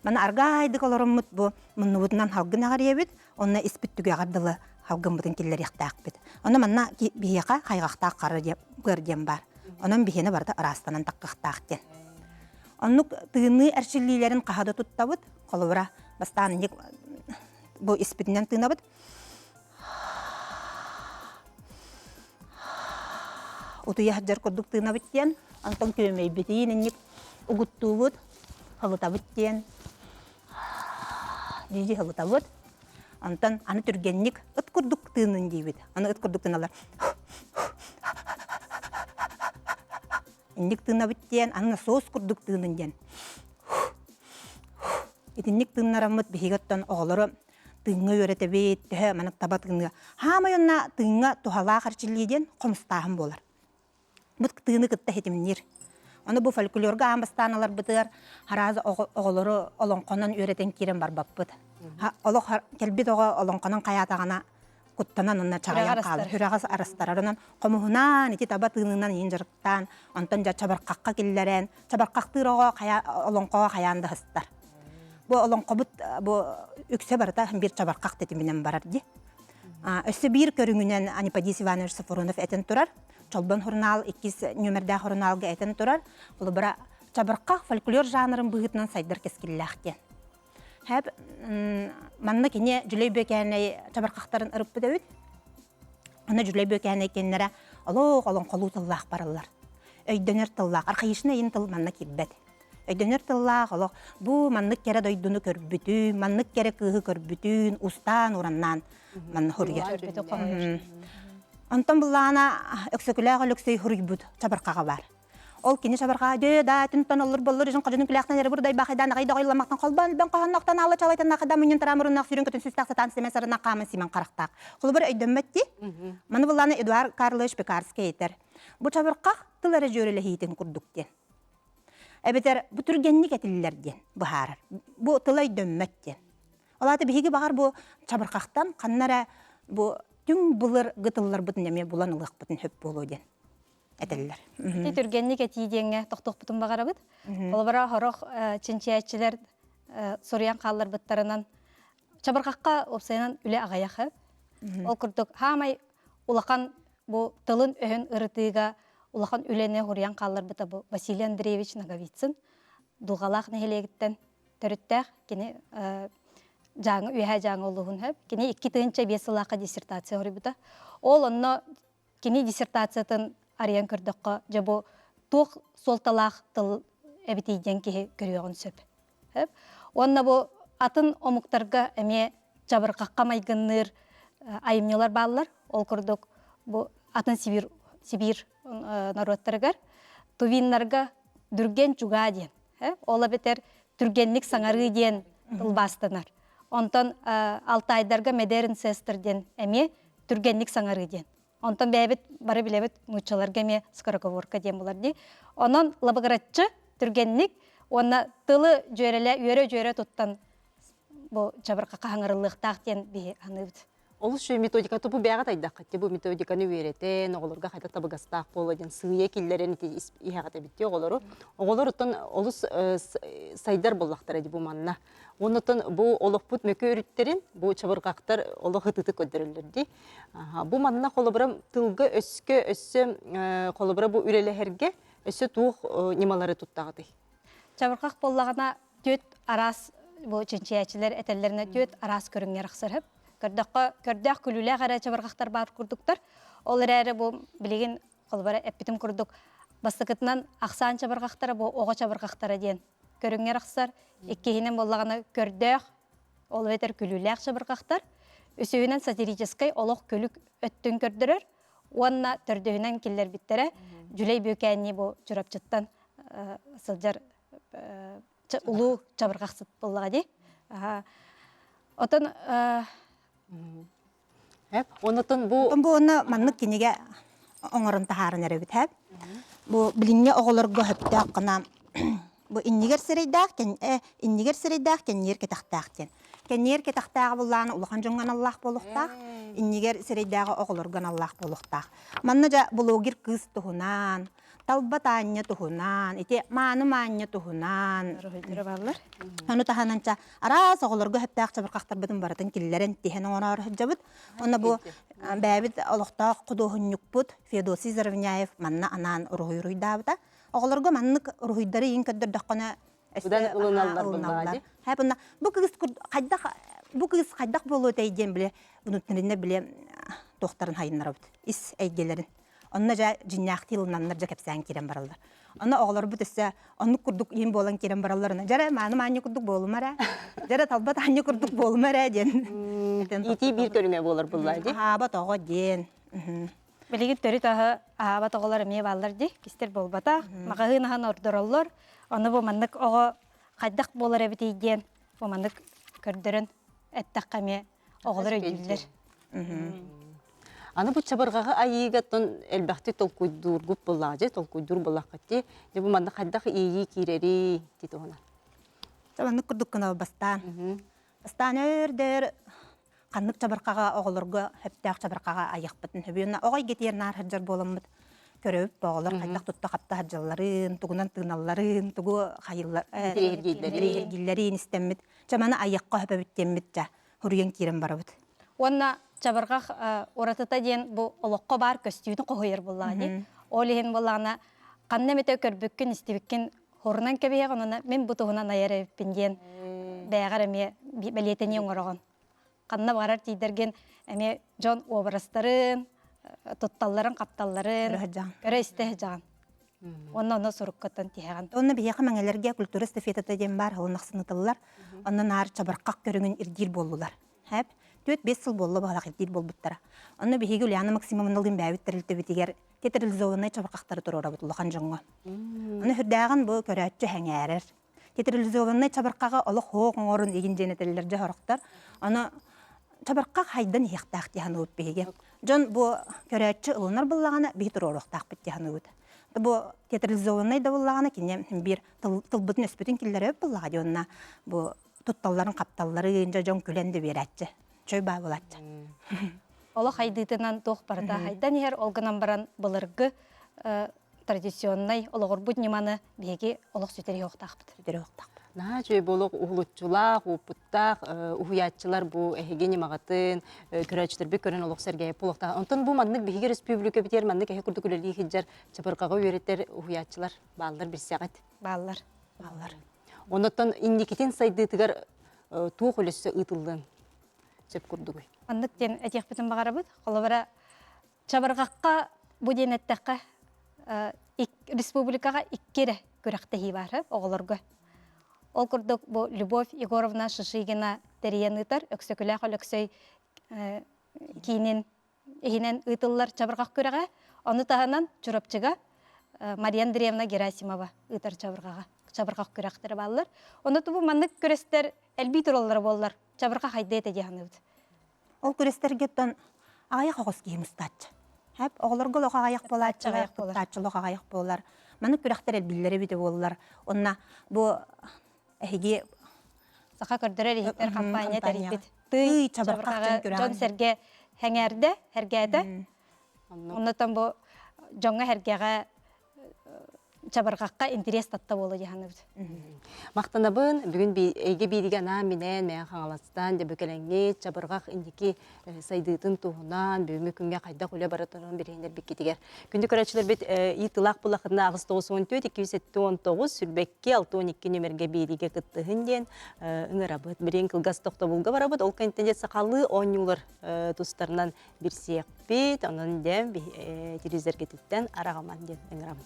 [SPEAKER 10] Маны аргаайдык олороммут бу муннубутунан халгын аҕарыйабыт, онно испит түгэҕэр дылы. Халгыммытын киллэриэхтээхпит. Ону манна биһиэхэ хайҕахтаах хара быар диэн баар. Онон биһиэнэ барыта ыраастанан таххахтаах диэн. Оннук тыыныы эрчиллиилэрин хаһа да туттабыт. Холобура, бастаан инник бу испитинэн тыынабыт. Утуйа сылдьар курдук тыынабыт диэн, онтон күөмэйбитин инник угуттуубут, халытабыт диэн дии халытабыт. Онтон аны түргэнник ыт курдук тыынын диибит. Аны ыт курдук тыыналлар. Инник тыынабыт диэн, аны насос курдук тыынын диэн. Итинник тыыннараммыт биһиги оттон оҕолору тыыҥҥа үөрэтэбит, төһө маннык таба тыыныга. Хаамай онно тыыҥҥа туһалаах эрчиллии диэн хомустааһын буолар. Бу тыыны кытта ситимниир. Ону бу фольклорга аан бастаан ыларбытыгар харааза оҕолору олоҥхонон үөрэтэн киирэн барбаппыт. Олох кэлбит оҕо олоҥхонон хайаатаҕына куттанан онно чаҕыйан хаалар, сүрэҕэ арастарар. Онон хомуһунаан, ити таба тыынынан иин дьарыктаан, онтон дьэ чабырҕахха киллэрэн, чабырҕахтыыр оҕо хайа олоҥхоҕо хайаан да сыстар. Бу олоҥхобут бу үксэ барыта биир чабырҕах тэтиминэн барар дии. Өссө биир көрүҥүнэн Аниподис Иванович Софронов этэн турар. Чолбон сурунаал иккис нүөмэрдээх сурунаалга этэн турар. Холобура, чабырҕах фольклор жанрын быһыытынан сайдар кэскиллээх диэн. Хэп манна кини Дьүлэй Бүөкээнэй чабырҕахтарын ырыппыт эбит. Аны Дьүлэй Бүөкээнэй кинилэрэ олох олоҥхолуу тыллаах бараллар. Өйдөнөр тыллаах, архаичнай иин тыл манна киирбэт. Өйдөнөр тыллаах олох бу маннык кэрэ дойдуну көрбүтүн, маннык кэрэ кыыһы көрбүтүн устаан ураннаан манна хоруйар. Онтон буллаана Өксөкүлээх Өлөксөй хоруйбут чабырҕаҕа баар. Ол кини чабырҕаа дьэ да түнтэн оллур боллур ижин хожунун күлээхтэн эрэ бурдай баахайдаан аҕай доҕойламмахтан холбоон илбэн хоһоннохтон аала чалайтан ахада мунньун тараамуруннаах сүрүн көтүн сүстаах сатаан симэн сарына хааман симэн харахтаах. Холобур өйдөммөт дии. Маны буллаана Эдуард Карлович Пекарский этэр. Бу чабырҕах тыл эрэ дьүөрэлэһиитин курдук диэн. Эбэтэр бу түргэнник этиллэр диэн быһаарар. Бу тыла өйдөммөт диэн. Ол аата биһиги баҕар бу чабырҕахтан ханна эрэ бу түҥ былыр гытылларбытын эмиэ булан ылыахпытын сөп буолуо диэн этэллэр.
[SPEAKER 9] Ити түргэнник этии диэҥҥэ тохтуохпутун баҕарабыт. Холобура, сорох чинчийээччилэр суруйан хаалларбыттарынан чабырҕахха уопсайынан үлэ аҕыйах. Ол курдук хаамай улахан бу тылын-өһүн ырытыыга улахан үлэни хуруйан хаалларбыта бу Василий Андреевич Ноговицын Дулҕалаах нэһилиэгиттэн төрүттээх кини Дьааҥы Үөһээ Дьааҥы улууһун сөп. Кини 2005 сыллаахха диссертация хоруйбута. Ол онно кини диссертациятын арыйан көрдөххө, дьэ бу туох суолталаах тыл эбитий диэн киһи көрүөҕүн сөп. Сөп. Уонна бу атын омуктарга эмиэ чабырҕахха майгынныыр айымньылар бааллар. Ол курдук бу атын Сибиир, Сибиир норуоттарыгар тувиннарга дүрген чугаа диэн, ол эбэтэр түргэнник саҥарыы диэн тылбаастанар. Онтон алтайдарга медерн сестр диэн эмиэ түргэнник саҥарыы диэн. Онтон бэйэбит бары билэбит нууччаларга эмиэ скороговорка диэн булар дии. Онон лабыгыраччы түргэнник уонна тылы дьүөрэлэ үөрэ-дьүөрэ туттан бу чабырҕа хаһыҥырыллыахтаах диэн биһи аныыбыт.
[SPEAKER 1] Олус үчүгэй методика бу бэйэҕэ тайдаххыт бу методиканы үөрэтэн оҕолорго хайдах табыгастаах буолуо диэн сыыйа киллэрэн ити иһэҕит эбит дии оҕолору. Оҕолор оттон олус сайдар буоллахтара дии бу манна. Оннуттан бу олохпут мөкү өрүттэрин бу чабырҕахтар олох ытытык көрдөрөллөр дии. Бу манна холобура тылга өскө өссө холобура бу үлэлэһэргэ өссө туох ньымалары туттаҕытый?
[SPEAKER 9] Чабырҕах буоллаҕына түөрт араас бу чинчийээччилэр этэллэринэ түөрт араас көрүҥҥэ арахсар. Көрдөххө, көрдөөх күлүүлээх эрэ чабырҕахтар баар курдуктар. Ол эрээри бу билигин холобура эппитим курдук бастакытынан ахсаан чабырҕахтара бу оҕо чабырҕахтара диэн көрүҥҥэ арахсар. Иккиһинэн буоллаҕына көрдөөх, ол эбэтэр күлүүлээх чабырҕахтар. Үсүһүнэн сатирическай олох күлүк өттүн көрдөрөр. Уонна төрдүһүнэн киллэрбиттэрэ Дьүлэй Бүөкээннии бу Чурапчыттан сылдьар улуу чабырҕахсыт буоллаҕа дии. Отон
[SPEAKER 1] Онотон бу
[SPEAKER 10] Бу онно маннык кинигэ оҥорон таһааран эрэбит һэп. Бу билиҥҥи оҕолорго сөптөөх гына бу иннигэр сирэйдээх иннигэр сирэйдээх кэннигэр кэтэхтээх диэн. Кэнниэр кэтэхтээҕи буллааны улахан дьоҥҥо аналлаах буолуохтаах, иннигэр сирэйдээҕи оҕолорго аналлаах буолуохтаах. Манна дьэ блогер кыыс туһунан, талба таанньа туһунан, ити мааны маанньа туһунан.
[SPEAKER 9] Уруһуйдара бааллар.
[SPEAKER 10] Ону таһынан ча араас оҕолорго сөптөөх чабырҕахтарбытын барытын киллэрэн тиһэн оҥороору сылдьабыт. Онно бу бэйэбит олохтоох худуоһунньукпут Феодосий Заровняев манна анаан уруһуй уруйдаабыта. Оҕолорго маннык уруһуйдары иин көрдөрдөххүнэ
[SPEAKER 1] Будан ылыналлар буллаҕа
[SPEAKER 10] Һэ бунна бу кыыс хайдах бу кыыс хайдах буолуо этэй диэн биле внутренне биле туохтарын хайыннарабыт ис эйгэлэрин. Онно дьэ дьиннээхтии ылынаннар дьэ кэпсээн киирэн бараллар. Онно оҕолорбут өссө оннук курдук иин буолан киирэн бараллар. Дьэрэ мааны маанньа курдук буолума эрэ. Дьэрэ талба таанньа курдук буолума эрэ диэн.
[SPEAKER 1] Иитии биир көрүҥэ буолар буллаа дии.
[SPEAKER 10] Аһаабат оҕо диэн.
[SPEAKER 9] Билигин төрүт аһы аһаабат оҕолор эмиэ бааллар дии, кистэр буолбатах. Маҕаһыын аһын ордороллор. Ону бу маннык оҕо хайдах буолар эбитий диэн бу маннык көрдөрөн эттэххэ эмиэ оҕолор өйдүүллэр.
[SPEAKER 1] Аны бу чабырҕаҕы айыыга тон элбэхтик толкуйдуургут буоллаҕа дьэ толкуйдуур буоллаххыт дии. Дьэ бу манна хайдах иэйии киирэрий дии туһунан.
[SPEAKER 10] Маннык курдук гына бастаан. Бастаан өөр-дөр ханнык чабырҕаҕа оҕолорго сөптөөх чабырҕаҕа айыахпытын сөбү. Оҕо эйгэтигэр наар сылдьар буоламмыт көрөбүт оҕолор хайдах тутта-хапта сылдьалларын, тугунан тыыналларын, тугу хайыллар интэриэһиргииллэрин истэммит. Чэ маны айыахха сөбөбүт диэммит дьэ хуруйан киирэн барабыт.
[SPEAKER 9] Уонна чабырҕах уратыта диэн бу олоххо баар көстүүнү хоһуйар буоллаҕа дии. Ол иһин буоллаҕына ханна эмитэ көрбүккүн, истибиккин хорунан кэбиһэх, онон мин бу туһунан айар эбиппин диэн бэйэҕэр эмиэ бэлиэтэнии оҥороҕун. Ханна баҕарар тиийдэргин эмиэ дьон уобарастарын, тутталларын, хапталларын көрө-истэ сылдьаҕын. Уонна ону суруккаттан тиһэҕин.
[SPEAKER 10] Онно биһиэхэ мэҥэлэргэ культура эстафетата диэн баар сылын ахсын ытыллар. Онно наар чабырҕах көрүҥүн ирдиир буоллулар. Хэп, 4-5 сыл буолла баҕалах ирдиир буолбуттара. Онно биһиги Ульяна Максимовналыын бэйэбит тэрилтэбитигэр театрализованнай чабырҕахтары туруорабыт улахан дьоҥҥо. Аны сүрдээҕин бу көрөөччү сэҥээрэр. Театрализованнай чабырҕаҕы олох хоох оҥорун игин диэн этэллэр дьэ сорохтор. Аны чабырҕах хайдан иһиэхтээх дии саныыбыт биһиги. Дьон бу көрөөччү ылынар буллаҕына биһи туруоруохтаахпыт дии саныыбыт. Бу театрализованнай да буллаҕына кини биир тылбытын өспүтүн киллэрэ буллаҕа дии онно бу тутталларын хапталларын дьэ дьон күлэн да биэрээччи. Чөй баа булааччы.
[SPEAKER 9] Олох хайдыытынан туох барыта хайдан иһэр, ол гынан баран былыргы традиционнай олоҕурбут ньыманы биһиги олох сүтэриэхтаахпыт.
[SPEAKER 10] Сүтэриэхтаахпыт.
[SPEAKER 1] Наһаа үчүгэй буолуох уһулуччулаах, уопуттаах уһуйааччылар бу эһиги ньымаҕытын көрөөччүлэрбит көрөн олох сэргээп буолуохтаах. Онтон бу маннык биһиги республикабытыгар маннык эһи курдук үлэлии сылдьар чабырҕаҕы үөрэтэр уһуйааччылар бааллар билсэҕит?
[SPEAKER 9] Бааллар.
[SPEAKER 10] Бааллар.
[SPEAKER 1] Оннуттан инникитин сайдыытыгар туох үлэсэ ыытыллыан сөп курдугуй?
[SPEAKER 9] Маннык диэн этиэхпитин баҕарабыт. Холобура, Чабырҕахха бу диэн эттэххэ, республикаҕа икки эрэ күрэхтэһии баар оҕолорго. Ол курдук бу Любовь Егоровна Шишигина тэрийэн ыытар Өксөкүлээх Өлөксөй киинин иһинэн ыытыллар чабырҕах күрэҕэ. Ону таһынан Чурапчыга Мария Андреевна Герасимова ыытар чабырҕаҕа чабырҕах күрэхтэрэ бааллар. Ону бу маннык күрэстэр элбии тураллара буоллар чабырҕах хайдыа этэ дии саныыбыт.
[SPEAKER 10] Ол күрэстэргэ аҕыйах оҕус киһи мустааччы. Хэп, оҕолорго олох аҕыйах буолааччылар, кыттааччы олох аҕыйах буолар. Маннык күрэхтэр элбиллэр эбитэ буоллар. Онно бу эһиги
[SPEAKER 9] Саха көрдөрөр иһиттэр компания тэрийбит тый чабырҕаҕы дьон-сэргэ сэҥээрдэ, сэргээтэ. Оннотон бу дьоҥҥо сэргэҕэ чабырҕахха интэриэс татта буолуо дии саныыбыт.
[SPEAKER 1] Махтанабын бүгүн эйгэ бииригэ анаан-минээн Мэҥэ Хаҥаластан дьэбүкэлэҥҥит чабырҕах инники сайдыытын туһунан бүгүҥҥү күҥҥэ хайдах үлэ бара турарын билиһиннэрбиккитигэр. Күндү көрөөччүлэрбит ыйытыылаах буллахытына 894 279 сүрбэкки 62 нүмергэ биэриигэ кыттыһын диэн ыҥырабыт. Билигин кылгас тохтобулга барабыт. Ол кэнниттэн сахалыы оонньуулар тустарынан билсиэхпит. Онон дьэ телевизоргититтэн араҕаман диэн ыҥырабын.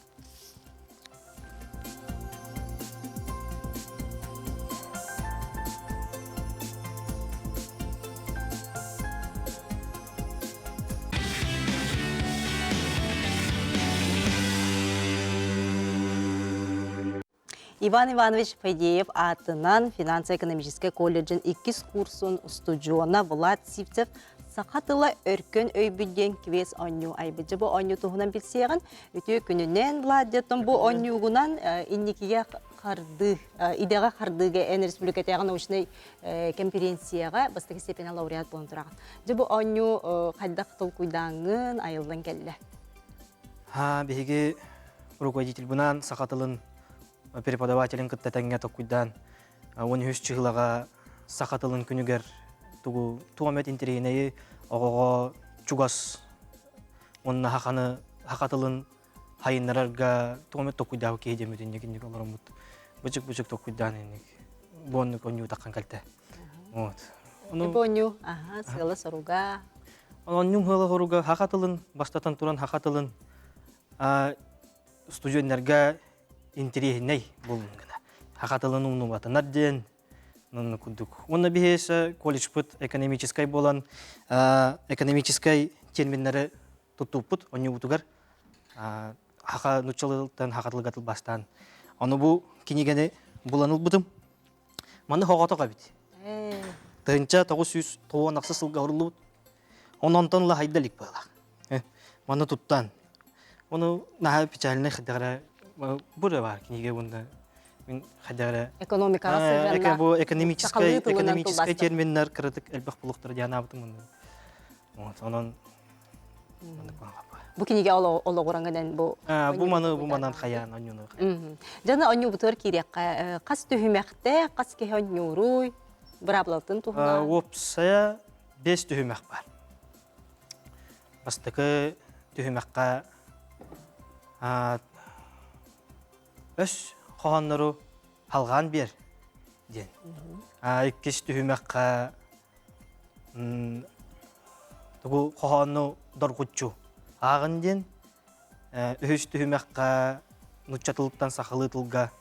[SPEAKER 1] Иван Иванович Фадеев аатынан финансово-экономическай колледжын иккис курсун устудьуона Влад Сивцев. Саха тыла өркөн өйбүт диэн квест оонньуу айбыт. Дьэ бу оонньуу туһунан билсиэҕин. Үтүө күнүнэн, Владдеттон бу оонньуугунан инникигэ хардыы, идэҕэ хардыыга эн республикатааҕы научнай конференцияҕа бастакы степень лауреат буолан тураҕын. Дьэ бу оонньуу хайдах толкуйдааҥҥын айыллан кэллэ?
[SPEAKER 11] Ха, биһиги руководительбынан саха тылын преподавателин кытта тэҥҥэ толкуйдаан 13 чыһылаҕа саха тылын күнүгэр тугу туох эмит интэриэһинэйи оҕоҕо чугас уонна хаханы хаха тылын хайыннарарга туох эмит толкуйдаабыт киһи диэммит инник инник олороммут бычык-бычык толкуйдаан инник буоннук онньуу таххан кэлтэ. Вот.
[SPEAKER 1] Ону Бонньу, аха, сыала-соруга.
[SPEAKER 11] Онньум сыала-соруга хаха тылын бастатан туран хаха тылын студеннарга интэриэһинэй буоллун гына. Хаха тылын умнубатынар диэн онно курдук. Уонна биһиэхэ колледжпыт экономическай буолан экономическай терминнэри туттуппут онньуубутугар хаха нуччалыттан хаха тылга тылбаастаан. Ону бу кинигэни булан ылбытым. Маны хоҕотох эбит. 1996 сылга оһоруллубут. Онон онтон ыла хайда илик быһыылаах. Маны туттан. Ону наһаа печальный хайдах бу да бар кинигэ уонна мин хайдах эрэ
[SPEAKER 1] Экономикаҕа сыһыаннаах.
[SPEAKER 11] Бу экономическай экономическай терминнэр кыратык элбэх булуктара диэн аабытым онно. Вот онон
[SPEAKER 1] Бу кинигэ олоҕураҥынан бу
[SPEAKER 11] бу маны бу манан хайаан онньуну.
[SPEAKER 1] Жана онньуубутугар киириэххэ хас түһүмэхтэ, хас киһи онньууруй, быраабылатын туһунан.
[SPEAKER 11] Уопсайа бес түһүмэх бар. Бастакы түһүмэххэ өс хоһооннору халҕаан биэр диэн. Иккис түһүмэххэ тугу хоһоонну доргуччу ааҕын диэн. Үһүс түһүмэххэ нуучча тылыттан сахалыы тылга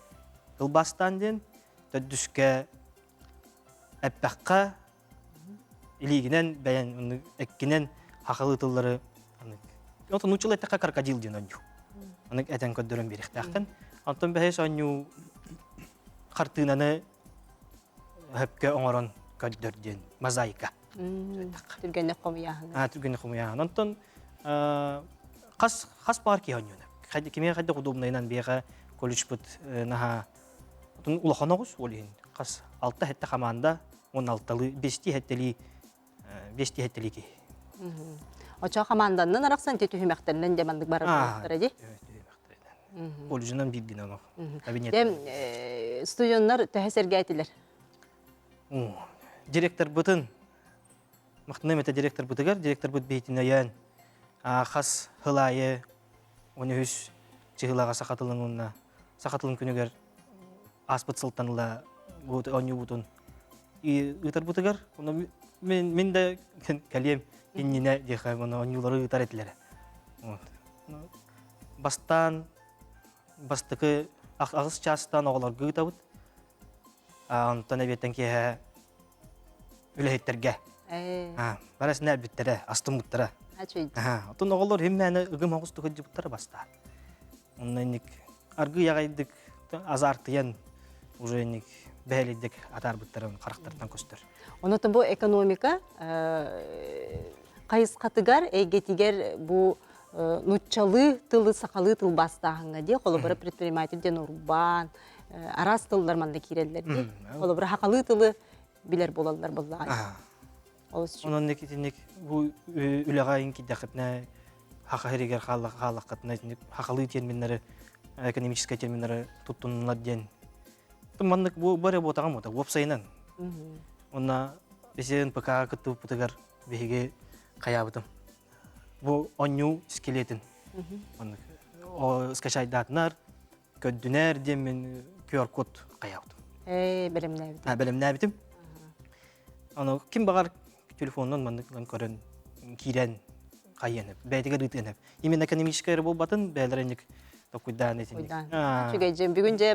[SPEAKER 11] тылбаастаан диэн. Төрдүскэ эппэххэ илиигинэн бэйэн эккинэн хахалыы тыллары Отон нууччалыы эттэххэ крокодил диэн оонньуу. Аны этэн көрдөрөн биэриэхтээхтэн. Онтон бэһис оонньуу хартыынаны хөпкө оҥорон көрдөр диэн мозаика.
[SPEAKER 1] Түргэнник хомуйааһын.
[SPEAKER 11] Аа түргэнник хомуйааһын. Онтон хас хас баар киһи оонньууна. Кимиэхэ хайдах удобнайынан биэхэ колледжпыт наһаа улахан оҕус ол иһин хас алта хэттэ хамаанда уон алталыы бестии хэттэлии бестии хэттэлии киһи.
[SPEAKER 1] Очо хамаанданнан арахсан ити түһүмэхтэринэн дьэ маннык барар буолуохтара дии.
[SPEAKER 11] Колледжынан биир гынан ол кабинет.
[SPEAKER 1] Дьэ студеннар төһө сэргээтилэр?
[SPEAKER 11] Директорбытын махтаныам этэ директорбытыгар, директорбыт биһитин өйөөн хас сыл аайы 13 чыһылаҕа саха тылын уонна саха тылын күнүгэр ааспыт сылтан ыла оонньуубутун ыытарбытыгар ону мин, мин да кэлиэм иннинэ диэхэ ону оонньуулары ыытар этилэрэ. Вот. Бастаан бастакы аҕыс чаастан оҕолорго ыытабыт. Онтон эбиэттэн киэһэ үлэһиттэргэ. Барасына элбиттэрэ, астыммыттара. Оттон оҕолор химмэни ыгым оҕус тухыдьыбыттара бастаан. Онно инник аргы яҕайдык азартыйан уже инник бэһэлийдик атаарбыттарын харахтартан көстөр.
[SPEAKER 1] Онотон бу экономика хайысхатыгар эйгэтигэр бу нуччалыы тылы сахалыы тылбаастааһыҥҥа дии холобура предприниматель диэн урбаан араас тыллар манна киирэллэр дии холобура сахалыы тылы билэр буолаллар буоллаҕа
[SPEAKER 11] Онон итинник бу үлэҕэ ин киирдэххитинэ хаха сиригэр хааллаххытына итинник хахалыы терминнэри экономическай терминнэри туттуннулар диэн маннык бу бары буотаҕым уота уопсайынан уонна биси НПК кыттыбыппытыгар биһиги хайаабытым бу онньуу скелетин маннык скачайдаатынар көрдүнэр диэн мин QR-код хайаабытым.
[SPEAKER 1] Ээ, бэлэмнээбитим.
[SPEAKER 11] А, бэлэмнээбитим. Аны ким баҕар телефонунан маннык ылан көрөн киирэн хайыан бэйэтигэр ыытыан Именно экономическай эрэ буолбатын, бэйэлэрэ инник токуйдаан итинник.
[SPEAKER 1] Үчүгэй дьэ. Бүгүн дьэ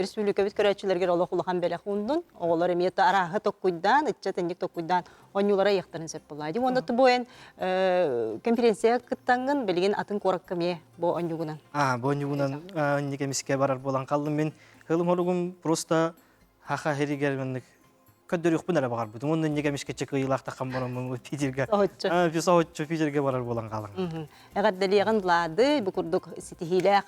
[SPEAKER 1] республикабыт көрөөччүлэригэр олох улахан бэлэх ундун. Оҕолор эмиэ арааһы токуйдаан, ыччат инник токуйдаан оонньуулара ыйыахтарын сөп буолла. Ди уонна бу эн конференция кыттаҥҥын билигин атын куоракка эмиэ бу оонньуугунан.
[SPEAKER 11] А, бу оонньуугунан инник эмискэ барар буолан қалдым мен. Хылым хоругум просто хаха хиригер маннык. Көрдөрүөхпүн эрэ баҕарбытым. Уонна инньэ кэмискэччи кыайыылаах таххан бараммын Питергэ. Соһуччу. Питергэ барар буолан хаалан.
[SPEAKER 1] Эҕэрдэлиэҕин Влады бу курдук ситиһиилээх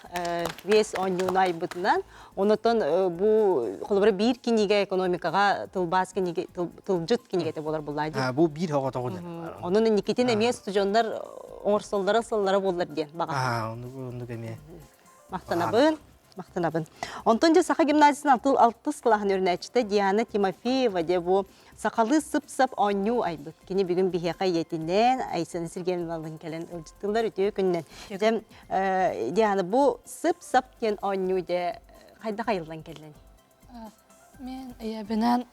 [SPEAKER 1] квест оонньууну айбытынан. Онотон бу холобура биир кинигэ экономикаҕа тылбаас кинигэ тылдьыт кинигэтэ буолар буллаа дии.
[SPEAKER 11] Бу биир оҕотоҕу диэн.
[SPEAKER 1] Онон инникитин эмиэ студеннар оҥорсоллоро сыллара буоллар диэн
[SPEAKER 11] баҕа. Оннук эмиэ.
[SPEAKER 1] Махтанабын. Махтанабын. Онтон дьэ Саха гимназиятын алтыл алтыс кылааһын үөрэнээччитэ Диана Тимофеева дьэ бу сахалыы сып-сап оонньуу айбыт. Кини бүгүн биһиэхэ ийэтинээн Айсена Сергеевналыын кэлэн ыалдьыттыыллар үтүө күнүнэн. Дьэ, Диана, бу сып-сап диэн оонньуу дьэ хайдах айыллан кэллэний?
[SPEAKER 12] Мен ийэбинэн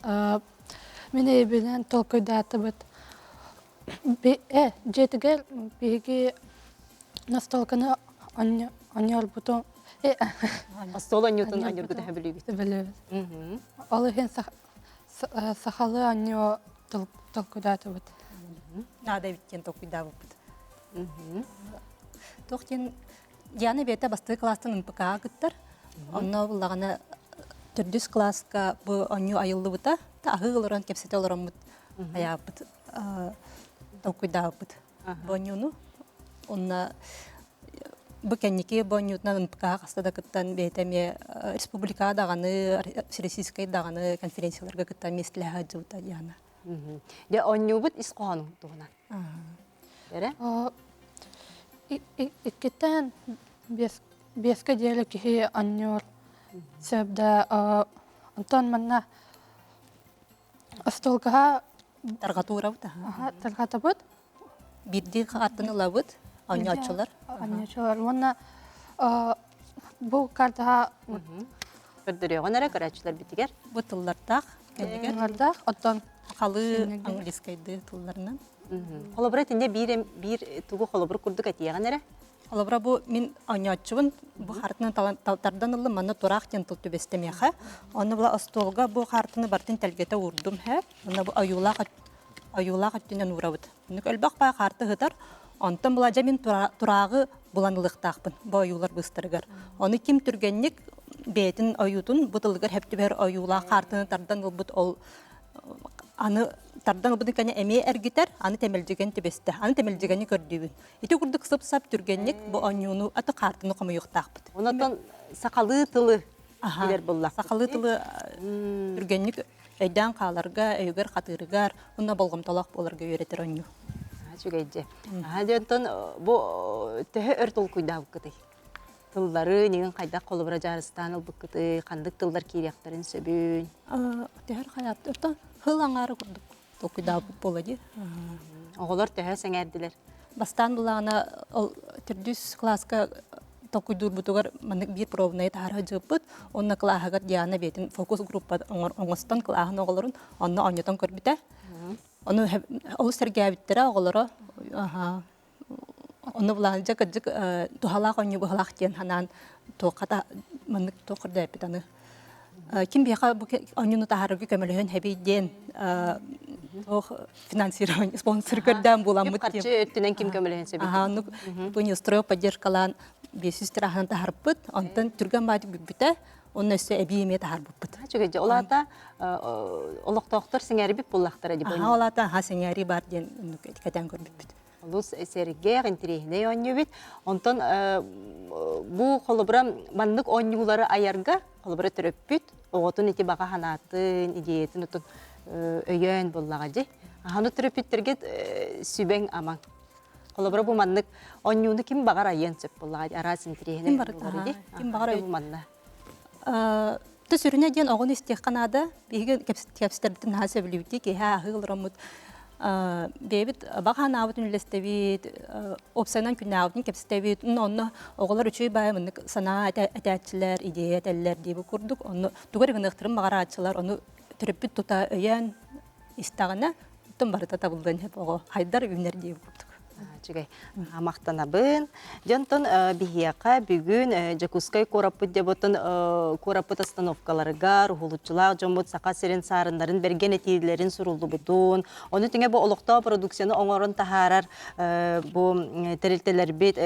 [SPEAKER 12] мин ийэбинэн толкуйдаатыбыт. Дьиэтигэр биһиги настолканы онньорбуту
[SPEAKER 1] Остуол онньуутун онньоргута сөбүлүүгүт.
[SPEAKER 12] Сөбүлүүбүт. Ол иһин сахалыы онньуо толкуйдаатыбыт.
[SPEAKER 13] Наада эбит диэн толкуйдаабыппыт. Туох диэн Диана бэйэтэ бастакы кылаастан МПК-ҕа кыттар. Онно буллаҕына төрдүс кылааска бу оонньуу айыллыбыта. Аһыы олорон кэпсэтэ олороммут айааппыт толкуйдаабыппыт бу оонньууну. Онно бу кэнники бу оонньуутунан МПК-ҕа хаста да кыттан бэйэтэ эмиэ республикаҕа даҕаны, всероссийскай даҕаны конференцияларга кыттан миэстэлэһэ сылдьыбыта Диана.
[SPEAKER 1] Дьэ оонньуубут ис хоһоонун туһунан. Эрэ?
[SPEAKER 12] Иккиттэн биэскэ диэри киһи анньуур сөп да онтон манна остуолгаһа
[SPEAKER 13] тарҕатуурабыт
[SPEAKER 12] тарҕатабыт
[SPEAKER 13] биирдии аттын ылабыт оонньооччулар
[SPEAKER 12] оонньооччулар уонна бу картаҕа
[SPEAKER 1] көрдөрүөҕүн эрэ көрөөччүлэр битигэр
[SPEAKER 13] бу тыллардаах
[SPEAKER 12] тыллардаах оттон
[SPEAKER 13] сахалыы английскайдыы тылларынан
[SPEAKER 1] Холобура итиннэ биир биир тугу холобур курдук этиэҕин эрэ.
[SPEAKER 13] Холобура бу мин оонньооччубун бу хаартыны тардан ыллым манна тураах диэн тыл түбэстэ миэхэ. Онно була остуолга бу хаартыны бартын тэлгэтэ уурдум һэ. Онно бу ойуулаах ойуулаах өттүнэн уурабыт. Оннук элбэх баа хаарты ыһытар. Онтон була дьэ мин турааҕы булан ылыахтаахпын бу ойуулар быыстарыгар. Ону ким түргэнник бэйэтин ойуутун бу тылыгар хөп түбэһэр ойуулаах хаартыны тардан ылбыт ол аны тардан ылбытын кэннэ эмиэ эргитэр, аны тэмэлдьигэн түбэстэ, аны тэмэлдьигэни көрдүүбүн. Ити курдук сып-сап түргэнник бу оонньууну аты хаартыны хомуйуохтаахпыт.
[SPEAKER 1] Онотон сахалыы тылы билэр буллахпыт.
[SPEAKER 13] Сахалыы тылы түргэнник өйдөөн хааларга, өйүгэр хатыырыгар, уонна болҕомтолоох буоларга үөрэтэр оонньуу.
[SPEAKER 1] Үчүгэйдьэ. Дьэ, онтон бу төһө өр толкуйдаабыккытый? Тыллары нигин хайдах холобура дьаарыстаан ылбыккытый, ханнык тыллар киириэхтэрин сөбүн?
[SPEAKER 13] Төһөр хайаат орто хыл аҥаары курдук толкуйдаабыт буола дии.
[SPEAKER 1] Оҕолор төһө сэҥээрдилэр?
[SPEAKER 13] Бастаан булаҕына ол төрдүс кылааска толкуйдуурбутугар маннык биир пробнайы таһара сылдьыбыппыт. Онно кылааһыгар Диана бэйэтин фокус группа оҥостон кылааһын оҕолорун онно оонньотон көрбүтэ. Ону олус сэргээбиттэрэ оҕолоро. Онно булаан дьэ кырдьык туһалаах оонньуу быһалаах диэн санаан туохха маннык туох көрдөөппүт аны. Ким биһиэхэ бу оонньууну таһаарарга көмөлөһөн хэбий диэн туох финансирование спонсор көрдөөн буламмыт
[SPEAKER 1] Харчы өттүнэн ким көмөлөһөн сөбүй?
[SPEAKER 13] Аха, оннук бу поддержкалаан 500 тираһынан таһарбыт. Онтон түргэн баайдык бүппүтэ. Онно өссө эбии эмиэ таһаарбыппыт.
[SPEAKER 1] Үчүгэй дьэ. Ол аата олохтоохтор сэҥээрбит буоллахтара дии.
[SPEAKER 13] Аха, ол аата аха сэҥээрии баар диэн оннук кэтээн көрбүппүт.
[SPEAKER 1] Олус сэргээх, интэриэһинэй оонньуу эбит. Онтон бу холобура маннык оонньуулары айарга холобура төрөппүт оҕотун ити баҕа санаатын, идеятын отун өйөөн буоллаҕа дии. Аны төрөппүттэргэ сүбэҥ амаҥ. Холобура бу маннык оонньууну ким баҕар айыан сөп буоллаҕа дии, араас интэриэһинэй оонньуулары дии.
[SPEAKER 13] Ким баҕар
[SPEAKER 1] бу манна.
[SPEAKER 13] Ты сүрүнэ диэн оҕону истиэххэ наада. Биһиги кэпсэтэрбитин наһаа сөбүлүүбүт. Киһи аһыы олороммут бэйэбит баҕа санаабытын үллэстэбит, уопсайынан күннээҕибитин кэпсэтэбит. Онно оҕолор үчүгэй баайы маннык санаа этээччилэр, идея этэллэр диэбит курдук. Онно тугу эрэ гыныахтарын баҕарааччылар, ону төрөппүт тута өйөөн истэҕинэ, оттон барыта табыллыан сөп оҕо хайдар үүнэр диэбит курдук.
[SPEAKER 1] Үчүгэй. Махтанабын. Дьонтон биһиэхэ бүгүн Дьокуускай куораппыт дебутун куораппыт остановкаларыгар уһулуччулаах дьоммут Саха сирин саарыннарын бэргэн этиилэрин суруллубутун, ону тэҥэ бу олохтоох продукцияны оҥорон таһаарар бу тэрилтэлэрбит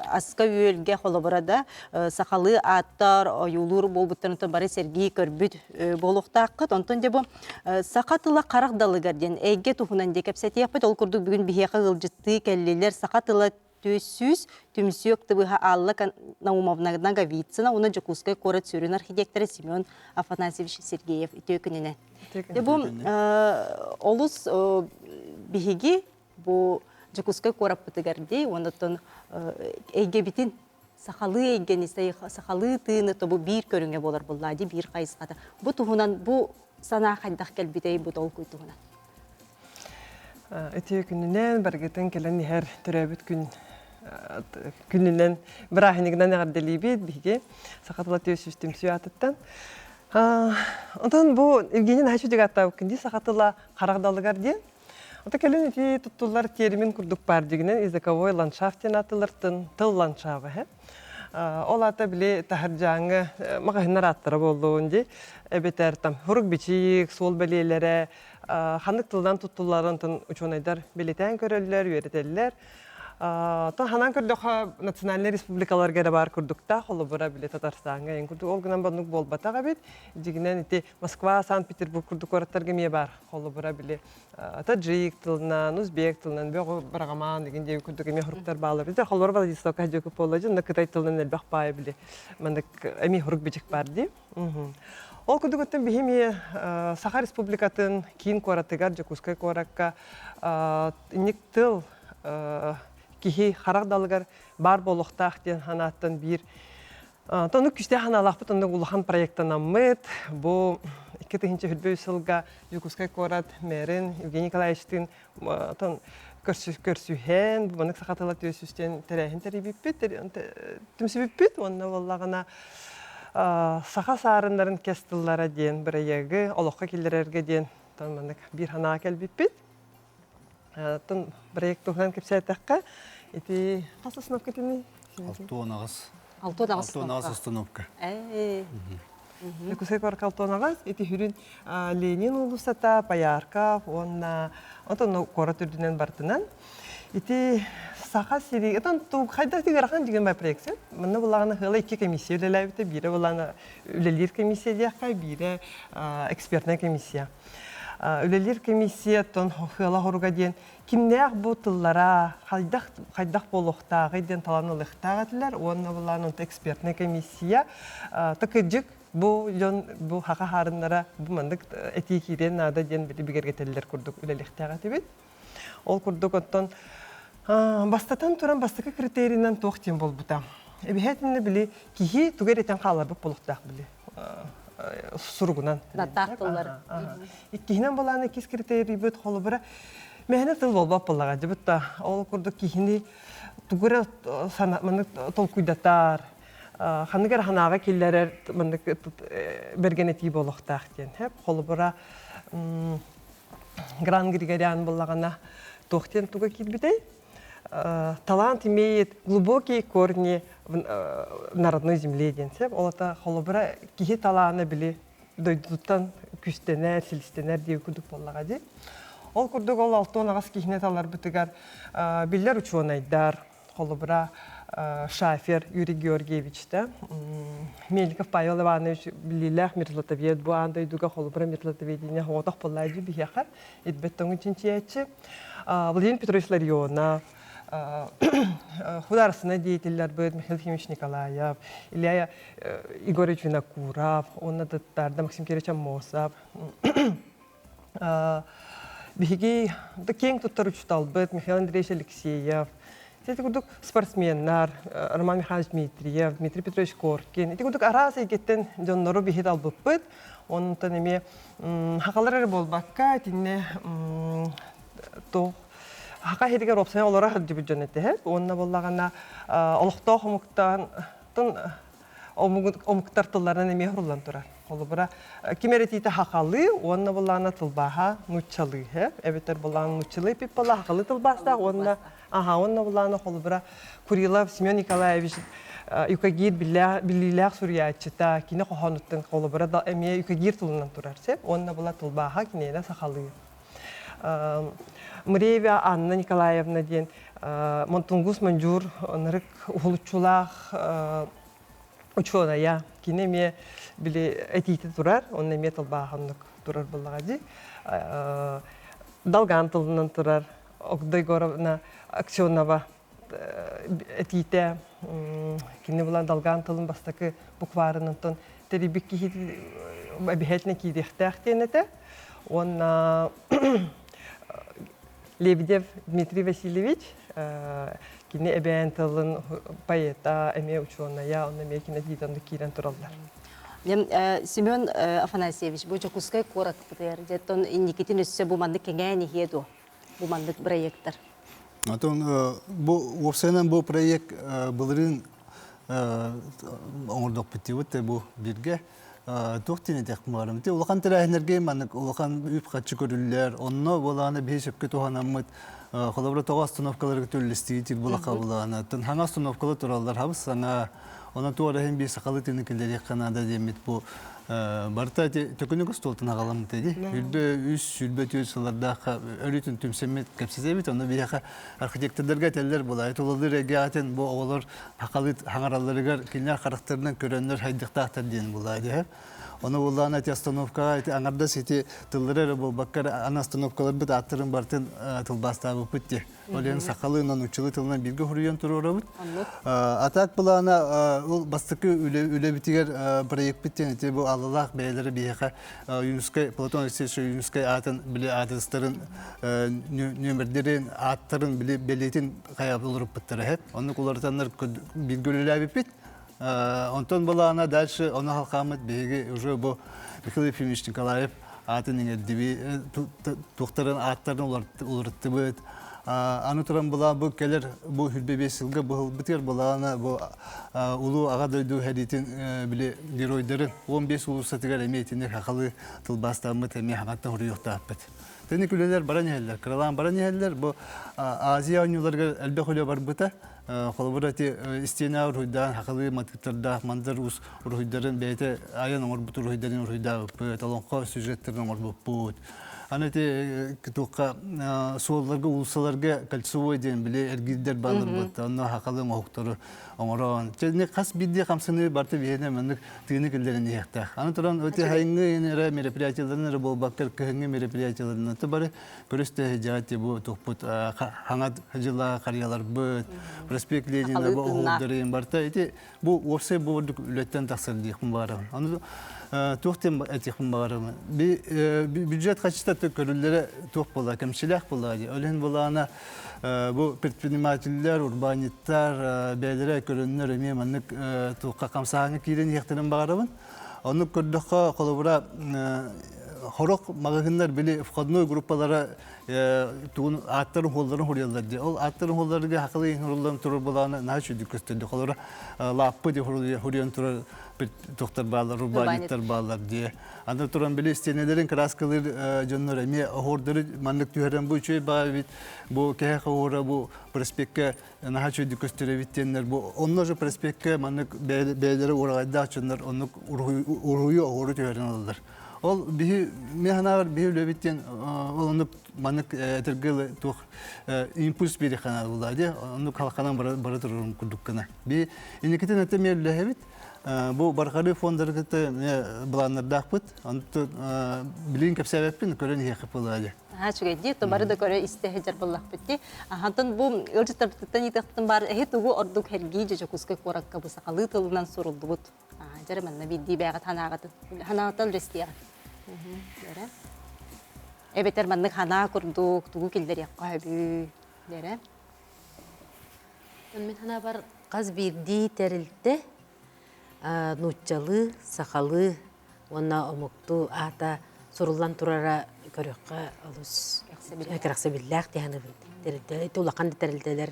[SPEAKER 1] аска-үөлгэ холобура да сахалыы ааттар ойуулуур буолбуттарын бары сэргии көрбүт буолуохтааххыт. Онтон дьэ бу Саха тыла харах далыгар диэн эйгэ туһунан дии кэпсэтиэхпит. Ол курдук бүгүн биһиэхэ ыалдьыттыы кэллилэр. Саха тыла 400 түмсүү актыбыыһа Алла Наумовна Наговицына уонна Дьокуускай куорат сүрүн архитектора Семен Афанасьевич Сергеев үтүө күнүнэн. Бу олус биһиги бу Дьокуускай куораппытыгар дии уонна эйгэбитин сахалыы эйгэни, сахалыы тыыны тобу биир көрүҥэ буолар буоллаа дии биир хайысхата. Бу туһунан бу санаа хайдах кэлбитэй бу толкуй туһунан?
[SPEAKER 14] Үтүө күнүнэн барыгытын кэлэн иһэр төрөөбүт күн күнүнэн бырааһынньыгынан эҕэрдэлиибит биһиги саха тыла түөсүс түмсүү аатыттан. Онтон бу Евгений Наһачу дигаттаабыккын дии саха тыла харах далыгар диэн. Ото кэлин ити туттуллар термин курдук баар дигинен языковой ландшафт диэн ааттылартын тыл ландшафы һэ. Ол аата били таһырдьааҥҥы маҕаһыыннар ааттара буоллун дии эбэтэр там хурук бичик, суол бэлиэлэрэ ханнык тылынан туттулларын учуонайдар бэлиэтээн көрөллөр, үөрэтэллэр. Тон ханан көрдөхө национальнай республикаларга эрэ баар курдуктаах, холобура били Татарстаҥҥа эҥин курдук ол гынан баннык буолбатах эбит. Дьигинэн ити Москва, Санкт-Петербург курдук куораттарга эмиэ баар. Холобура били таджик тылынан, узбек тылынан, бөҕө бараҕамаан деген диэби курдук эмиэ хоруктар бааллар. Бите холобура Владивостокка дьөкү буолла дьон кытай тылынан элбэх баайы били маннык эмиэ хорук бичик бар дии. Ол курдук оттон биһи эмиэ Саха Республикатын киин куоратыгар Дьокуускай куоракка инник тыл киһи харах далыгар баар буолуохтаах диэн санааттан биир Оннук күүстээх санаалаахпыт, оннук улахан проектанаммыт. Бу 2023 сылга Дьокуускай куорат мэрин Евгений Николаевичтыын көрсүһэн, бу маннык саха тыла түөсүстэн тэрээһин тэрийбиппит, түмсүбүппүт. Уонна буоллаҕына саха саарыннарын кэс тыллара диэн бырайыагы олоххо киллэрэргэ диэн маннык биир санаа кэлбиппит. Оттон проект туһунан кэпсээтэххэ, ити хас остановка итини?
[SPEAKER 15] Алтуон аҕыс.
[SPEAKER 1] Алтуон аҕыс
[SPEAKER 15] Алтуон аҕыс остановка.
[SPEAKER 14] Дьокуускай куоракка алтуон аҕыс. Ити сүрүн Ленин уулуссата, Поярков уонна отон куорат үрдүнэн бартынан. Ити Саха сири, отон хайдах ыарахан деген бай проекция. Манна булаҕына хыла икки комиссия үлэлээбитэ, биирэ булаҕына үлэлиир комиссия диэххэ, биирэ экспертная комиссия. Үлэлиир комиссия тон хыала хоруга диэн кимнээх бу тыллара хайдах хайдах буолуохтааҕый диэн талан ылыахтаах этилэр уонна булаан онто экспертная комиссия такыдьык бу дьон бу хаха хаарыннара бу маннык этии киириэн наада диэн били бигэргэтэллэр курдук үлэлиэхтээх этибит. Ол курдук оттон бастатан туран бастакы критерийинэн туох диэн буолбута. Эбиһээтинэ били киһи тугу эрэ этэн хааларбыт буолуохтаах били суругунан.
[SPEAKER 1] Даттаах тыллар.
[SPEAKER 14] Иккиһинэн балааны иккис критерийбит холобура мэһэнэ тыл буолбат буоллаҕа дьыбыт да ол курдук киһини тугу эрэ маннык толкуйдатар ханнык эрэ санааҕа киллэрэр маннык бэргэн этии буолуохтаах диэн холобура Гран Григорян буоллаҕына туох диэн туга киирбитэй талант имеет глубокие корни в народной земле диэн сөп. Ол ата холобура киһи талаана били дойдутуттан күстэнэр, силистэнэр диэн курдук буоллаҕа дии. Ол курдук ол 68 киһини таларбытыгар биллэр учуонайдар, холобура Шафер Юрий Георгиевич да, Мельников Павел Иванович биллиилээх мерзлотовед бу аан дойдуга холобура мерзлотоведение оҕотох буоллаа дии биһиэхэ ирбэт тоҥун чинчийээччи Владимир Петрович Ларионов, художественнай деятеллэрбит Михаил Ефимович Николаев, Илья Егорович Винокуров, уонна да Максим Кирович Аммосов. Биһиги киэҥ туттар учууталбыт Михаил Андреевич Алексеев, ити курдук спортсменнар Роман Михайлович Дмитриев, Дмитрий Петрович Коркин, ити курдук араас эйгэттэн дьоннору биһи талбыппыт. Онтон эмиэ хахалар эрэ буолбакка, итиннэ туох хака иһигэр уопсайан олоро сылдьыбыт дьон этэ. Уонна буоллаҕына олохтоох омуктан омуктар тылларынан эмиэ хуруллан турар. Холобура, ким эрэ этиитэ хахалыы уонна булаана тылбааһа нууччалыы һэ эбэтэр булаан нууччалыы эппит буолла хахалыы тылбаастаах уонна аха уонна булаана холобура Курилов Семен Николаевич юкагир биллиилээх суруйааччыта кини хоһоонуттан холобура да эмиэ юкагир тылынан турар сөп уонна була тылбааһа киниэнэ сахалыы Мыреева Анна Николаевна диэн Монтунгус Мандьуур ынырык уһулуччулаах учуонайа. Кини эмиэ били этиитэ турар, онно эмиэ тылбааһыннык турар буоллаҕа дии. Долган тылынан турар Огдо Егоровна Аксенова этиитэ кини булан долган тылын бастакы букварынан тэрийбит киһи обязательно киириэхтээх диэн этэ. Уонна Лебедев Дмитрий Васильевич кини эбээн тылын поэта, эмиэ учуонайа, онно эмиэ кино диитан киирэн тураллар.
[SPEAKER 1] Семен Афанасьевич, бу Дьокуускай куораппытыгар дьэ инникитин өссө бу маннык кэҥээн иһиэ дуо? Бу маннык проекттар.
[SPEAKER 15] Отон бу уопсайынан бу проект былырыын оҥордохпут диэбит бу биргэ туох диэн этиэхпин баҕарам. Ити улахан тэрээһиннэргэ маннык улахан үп-харчы көрүллэр. Онно буолаана биһи сөпкө туһанаммыт холобура тоҕо остановкаларга төллөстүү булаха булаана. Тын хаҥа остановкалар тураллар хабыс саҥа. Онон туох эрэ иһин биир сахалыы тыыны киллэриэххэ наада диэммит бу барыта ити төкүнүк остуолтан аҕаламмыт ди. Үрбэ үс, сүрбэ түөрт сыллардаахха өрүтүн түмсэммит кэпсэтэбит. Онно биһиэхэ архитектордарга этэллэр буолаа. Тулалыыр эйгэҕитин бу оҕолор хахалыы хаҥаралларыгар кинилэр харахтарынан көрөннөр хайдыхтаахтар диэн булаа диһэр. Ону буллаан эти остановкаҕа ити аҥардас ити тыллары эрэ буолбакка эрэ аны остановкаларбыт ааттарын барытын тылбаастаабыппыт дии. Ол иһин сахалыы нууччалыы тылынан бииргэ суруйан туруорабыт. Атак былаана ол бастакы үлэбитигэр проекпыт диэн ити бу аллалаах бэйэлэрэ биһиэхэ Юнскай Платон Алексеевич Юнскай аатын били аадырыстарын нүөмэрдэрин ааттарын били бэлиэтин хайа уларыппыттара эһэт. Оннук уларытаннар бииргэ үлэлээбиппит. Онтон былаана дальше ону халхааммыт биһиги уже бу Михаил Ефимович Николаев аатын иҥэрдиби туохтарын ааттарын уларыттыбыт. Аны туран былаан бу кэлэр бу хүрбэ биэс сылга быһылбытыгар былаана бу улуу аҕа дойду сэриитин били геройдарын 15 уулуссатыгар эмиэ итинник хахалы тылбаастааммыт эмиэ хаҥаттан хуруйуохтаахпыт. Тэнник үлэлэр баран иһэллэр, кыралаан баран иһэллэр. Бу Азия оонньууларыгар элбэх үлэ барбыта. Холобура ити истиэнэ уруһуйдаан хахалыы матыыптардаах мандар уус уруһуйдарын бэйэтэ айан оҥорбут уруһуйдарын уруһуйдаабыппыт, олоҥхо сюжеттарын оҥорбуппут. Аны ити туохха суолларга, уулуссаларга кольцевой диэн били эргиирдэр бааллар буолта. Онно хахалы оҥоһуктары оҥорон. Чэ, хас биирдии хамсаныы барыта биһиэнэ маннык тыыны киллэрэн иһиэхтээх. Аны туран ити хайыҥҥы эрэ мероприятиеларын эрэ буолбакка кыһыҥҥы мероприятиеларын бары көрүстэ дьаати бу тухпут хаҥат дьыла харыйаларбыт, проспект Ленина бу оһуурдарын барыта ити бу уопсай бу ордук үлэттэн тахсар диэхпин баҕарабын. Аны туох диэн этиэхпин баҕарабын. Бюджет хачыта көрүллэрэ туох буолла, кэмчилээх буолла дии. Ол иһин былаана бу предпринимателлэр, урбаанньыттар бэйэлэрэ көрөннөр эмиэ маннык туохха хамсааһыҥҥа киирэн иһиэхтэрин баҕарабын. Оннук көрдөххө, холобура, хорох маҕаһыыннар били входной группалара тугун ааттарын хуолларын хуруйаллар дии. Ол ааттарын хуолларыгар хакылы хуруллан турар булааны наһаа үчүгдүк көстөрдө. Холобура, лааппы дии хуруйан турар тохтор бааллар, урбаанньыттар бааллар дии. Аны туран били истиэнэлэрин краскалыыр дьоннор эмиэ оһуордары маннык түһэрэн бу үчүгэй баа эбит, бу кэһэх оһуора бу проспекка наһаа үчүгэйдик көстөр эбит диэннэр бу онно же проспекка маннык бэйэлэрэ ураҕайдаах дьоннор оннук уруһуйу оһуору түһэрэн ылаллар. Ол биһи мен санаабар биһи үлэбит диэн ол оннук маннык этэргэ туох импульс биэриэххэ наада буолла дии оннук халханан бара турарым курдук гына. Би инникитин этэ эмиэ үлэлэһэбит. Бу барҕарыы фондары кытта былааннардаахпыт. Онтон билигин кэпсээбэппин, көрөн иһиэххэ буолла дии.
[SPEAKER 1] Аһаа үчүгэйдии, то бары да көрө истэ сылдьар буоллахпыт дии. Ахантан бу ыалдьыттарбытыттан ыытыахпытын баар эһи тугу ордук сэргии дьэ Дьокуускай куоракка бу сахалыы тылынан суруллубут. Дьэ манна биирдии бэйэҕит санааҕытын санаатан үлэстиэҕит. Дьэрэ. Эбэтэр маннык санаа курдук тугу киллэриэххэ сөбүй? Дьэрэ.
[SPEAKER 2] Мин санаабар хас биирдии тэрилтэ нууччалыы, сахалыы уонна омуктуу аата суруллан турара көрүөххэ олус кэрэхсэбиллээх дии саныыбын. Тэрилтэ ити улахан да тэрилтэлэр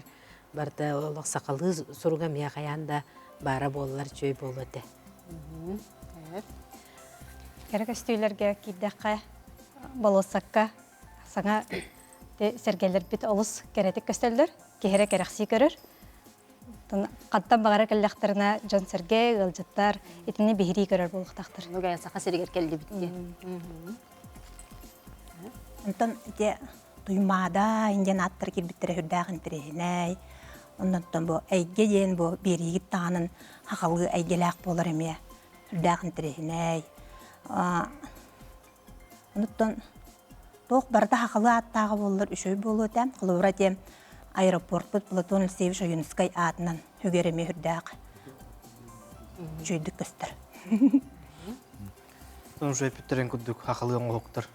[SPEAKER 2] барыта олох сахалыы суруга эмиэ хайаан да баара буоллар үчүгэй буолуо этэ.
[SPEAKER 9] Кэрэ көстүүлэргэ киирдэххэ, болуоссакка саҥа сэргэлэрбит олус кэрэтик көстөллөр, киһи эрэ кэрэхсии көрөр. Хантан баҕара кэллэхтэринэ дьон-сэргэ, ыалдьыттар итини биһирии көрөр буолуохтаахтар.
[SPEAKER 1] Ну, Саха сиригэр кэллибит диэн.
[SPEAKER 10] Онтон ити Туймаада диэн ааттар киирбиттэрэ сүрдээх интэриэһинэй. Оннуттан бу эйгэ диэн бу биэриигит таһынан хахалыы эйгэлээх буолар эмиэ сүрдээх интэриэһинэй. Онуттан туох барыта хахалыы ааттааҕа буоллар үчүгэй буолуо этэ. Холобура ити аэропортпут Платон Алексеевич Ойуунускай аатынан үгэр эмиэ сүрдээх үчүгэйдик көстөр.
[SPEAKER 11] Уже эппиттэрин курдук хахалыы оҥоһуктар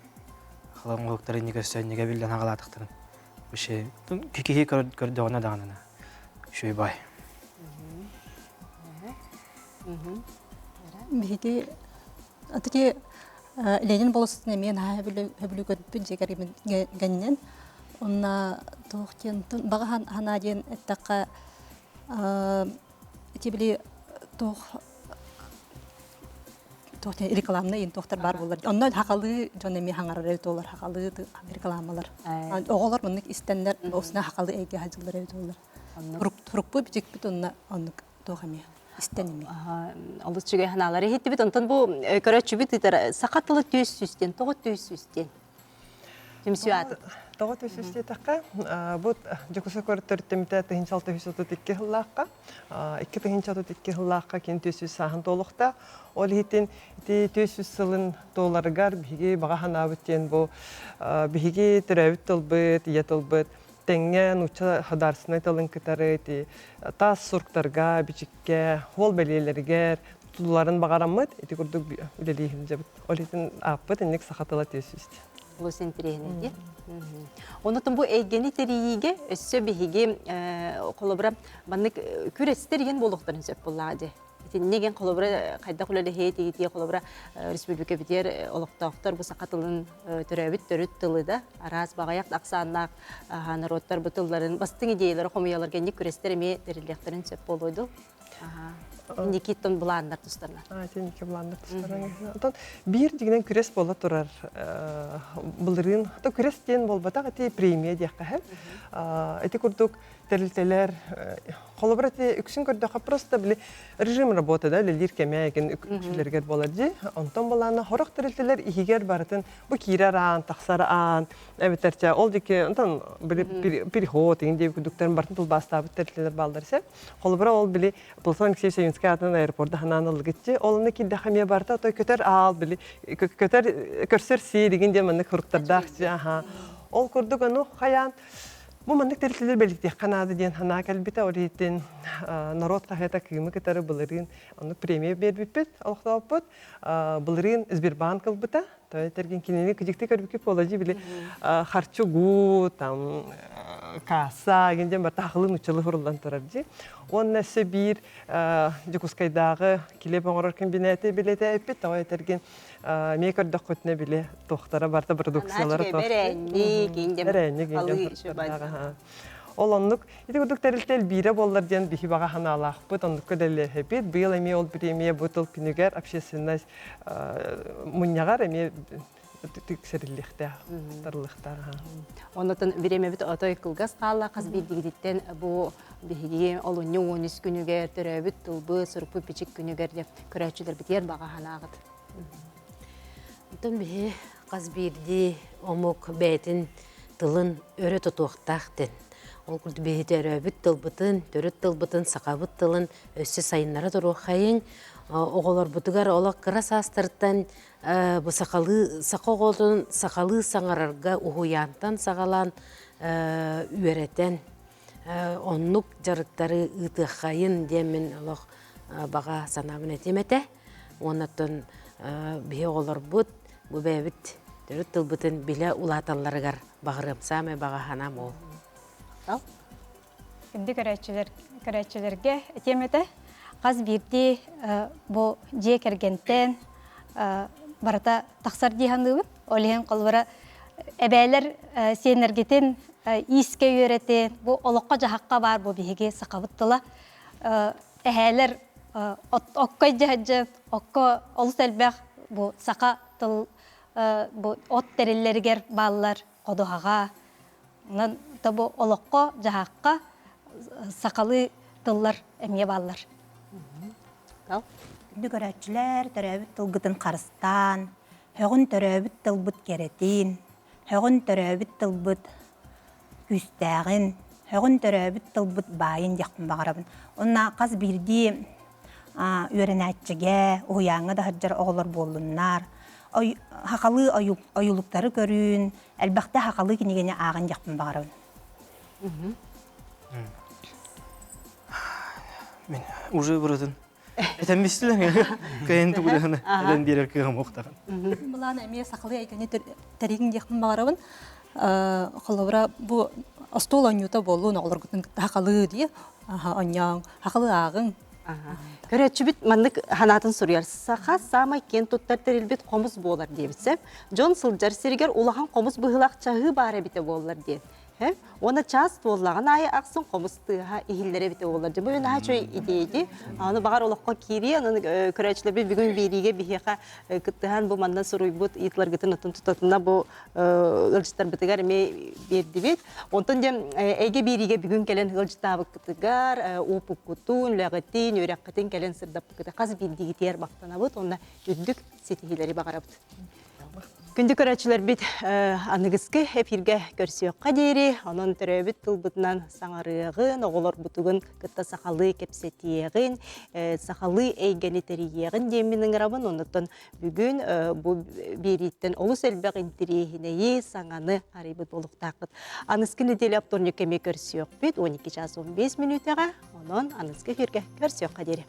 [SPEAKER 11] хахалыы оҥоһуктар инники өссө иннигэ биллэн хагалаатахтарын вообще киһи көрдөҕүнэ даҕаны үчүгэй бай.
[SPEAKER 13] Биһиги Атыки Ленин болосутун эмиэ наһаа сөбүлүү көрбүт дьиэ кэргэнинэн. Онно туох диэн баҕа санаа диэн эттэххэ ити били туох туох диэн рекламнай иин туохтар баар буолар. Онно хахалыы дьон эмиэ хаҥарар эбит буолар хахалыы рекламалар. Оҕолор маннык истэннэр осна хахалыы эйгэ хадьыллар эбит буолар. Турукпут бичикпит онно оннук туох эмиэ истэн эмиэ.
[SPEAKER 1] Олус үчүгэй санаалары иһиттибит. Онтон бу көрөөччүбүт ыытар саха тылы түөс сүүстэн, тоҕо түөс сүүстэн? Түмсүү ааты.
[SPEAKER 14] Тоҕо түөс сүүс диэтэххэ, бу Дьокуускай куорат төрүттэммитэ 1632 сыллаахха, 2032 сыллаахха кини түөс сүүс сааһын туолуохтаах. Ол иһитин ити түөс сүүс сылын туоларыгар биһиги баҕа санаабыт диэн бу биһиги төрөөбүт тылбыт, ийэ тылбыт тэҥҥэ нуучча государственнай тылын кытары ити таас суруктарга, бичиккэ, хуол бэлиэлэригэр тутулларын баҕараммыт ити курдук үлэлии сылдьабыт. Ол иһин ааппыт инник саха тыла тиэс үстэ.
[SPEAKER 1] Олус интэриэһинэй дии. Онотон бу эйгэни тэрийиигэ өссө биһиги холобура маннык күрэстэр иһин буолуохтарын сөп буоллаҕа дии. Итиннигин холобура хайдах үлэлэһиэ тигитиэ холобура республикабытыгар олохтоохтор бу саха тылын төрөөбүт төрүт тылы да араас баҕайах ахсааннаах норуоттар бу тылларын бастыҥ идеялары хомуйаларга инник күрэстэр эмиэ тэриллиэхтэрин сөп буолуо дуу? Инникиттэн былааннар тустарынан.
[SPEAKER 14] Инники былааннар тустарынан. Онтон биир дьигинэн күрэс буола турар былырыын то күрэс диэн буолбатах ити премия диэххэ ити курдук тэрилтэлэр холобура ити үксүн көрдөххө просто били режим работы да үлэлиир кэмэ эгин үксүлэригэр буолар дии онтон былаана хорох тэрилтэлэр иһигэр барытын бу киирэр аан тахсар аан эбэтэр чэ ол диэки онтон били переход игин диэби курдуктарын барытын тылбаастаабыт тэрилтэлэр бааллар сэ холобура ол били Платон Алексеевич Ойунскай аатынан аэропорда ханаан ыллыгытчы ол онно киирдэххэ эмиэ барыта отой көтөр аал били көтөр көрсөр сиир игин диэн маннык хуруктардаах аха ол курдук ону хайаан Бу маннык тэрилтэлэр бэлиэтиэххэ наада диэн санаа кэлбитэ. Ол иһин норуот хаһыата Кыымы кытары былырыын оннук премия биэрбиппит, олохтооппут. Былырыын Сбербанк ылбыта. То этэргин кинини кыдьыкты көрбүккүт буола били харчы гу, там касса деген диэн барта хахылы нуччалы хуруллан турар дии. Уонна өссө биир Дьокуускайдааҕы килиэп оҥорор кэмбинээти билэтэ эппит. Тоҕо этэргин Эмиэ көрдөххүтүнэ били туохтара барыта продукциялара
[SPEAKER 1] Бэрээнник
[SPEAKER 14] Ол оннук ити курдук тэрилтэ элбиирэ буоллар диэн биһи баҕа санаалаахпыт, оннукка дэллэһэбит. Быйыл эмиэ ол бириэмийэ бу тыл күнүгэр общественность мунньаҕар эмиэ тиксэриллиэхтээх, тарыллыахтаах.
[SPEAKER 1] Оннотон бириэмэбит отой кылгас хаалла хас биирдигититтэн бу биһиги олунньу 13 күнүгэр төрөөбүт тылбыт, сурукпут бичик күнүгэр деп көрөөччүлэрбитигэр баҕа санааҕыт.
[SPEAKER 2] Онтон биһи хас биирдии омук бэйэтин тылын өрө тутуохтаах диэн. Ол курдук биһи төрөөбүт тылбытын, төрүт тылбытын, сахабыт тылын өссө сайыннара туруоххайыҥ. Оҕолорбутугар олох кыра саастарыттан бу сахалыы саха оҕотун сахалыы саҥарарга уһуйаантан саҕалаан үөрэтэн оннук дьарыктары ыытыаххайын диэммин олох баҕа санаабын этиэм этэ. Уонна оттон биһи оҕолорбут бу бэйэбит төрүт тылбытын билэ улааталларыгар баҕарыам. Саамай баҕа санаам ол.
[SPEAKER 9] Күндү көрөөччүлэр, көрөөччүлэргэ этиэм этэ. Хас биирдии бу дьиэ кэргэнтэн барыта тахсар дии саныыбын. Ол иһин холобура эбээлэр сиэннэргитин иискэ үөрэтин, бу олоххо-дьаһахха баар бу биһиги сахабыт тыла. Эһээлэр окко дьаһадьы, окко олус элбэх бу саха тыл бу от тэриллэригэр бааллар ходуһаҕа. Онон бу олоххо, дьаһахха сахалыы тыллар эмиэ бааллар.
[SPEAKER 10] Күндү көрөөччүлэр, төрөөбүт тылгытын харыстаан, һөҕүн төрөөбүт тылбыт кэрэтин, һөҕүн төрөөбүт тылбыт күүстээҕин, һөҕүн төрөөбүт тылбыт баайын диэхпин баҕарабын. Уонна хас биирдии үөрэнээччигэ, уһуйааҥҥа да сылдьар оҕолор буоллуннар, хахалыы ойуулуктары көрүүн, элбэхтэ хахалыы кинигэни ааҕын диэхпин баҕарабын.
[SPEAKER 11] Мин уже бұрытын. Этен бистилер. Кайын тугуданы эден биэрэр кыаҕым уохтаҕын.
[SPEAKER 13] Былаан эмиэ сахалыы эйгэни тэрийиҥ диэхпин баҕарабын. Холобура бу остуол оонньуута буоллун оҕолоргутун кытта хахалыы дии. Оонньооҥ, хахалыы ааҕыҥ.
[SPEAKER 1] Көрөөччүбүт маннык санаатын суруйар. Саха саамай киэн туттар тэрилбит хомус буолар диэбитсэ. Дьон сылдьар сиригэр улахан хомус быһыылаах чаһыы баар эбитэ буоллар диэн. Уонна чаас туоллаҕын аайы ахсын хомус тыаһа иһиллэрэ эбитэ буоллар. Дьэ, бу наһаа үчүгэй идея Аны баҕар олоххо киириэ, онон көрөөччүлэрбит бүгүн биэриигэ биһиэхэ кыттыһан бу манна суруйбут ыйытыларгытын оттон тутатына бу ыалдьыттарбытыгар эмиэ биэрдибит. Онтон дьэ эйгэ биэриигэ бүгүн кэлэн ыалдьыттаабыккытыгар уопуккутун, үлэҕитин, үөрэххитин кэлэн сырдаппыккыта хас биирдиигитигэр махтанабыт уонна үрдүк ситиһиилэри баҕарабыт. Күндү көрөөччүлэрбит, аныгыскы эфиргэ көрсүөххэ диэри, онон төрөөбүт тылбытынан саҥарыаҕын, оҕолорбутугун кытта сахалыы кэпсэтиэҕин, сахалыы эйгэни тэрийиэҕин диэммин ыҥырабын. Оннуттан бүгүн бу биэрииттэн олус элбэх интэриэһинэйи, саҥаны арыйбыт буолуохтааххыт. Аныскы неделя вторник кэми көрсүөхпүт 12 час 15 мүнүүтэҕэ. Онон аныскы эфиргэ көрсүөххэ диэри.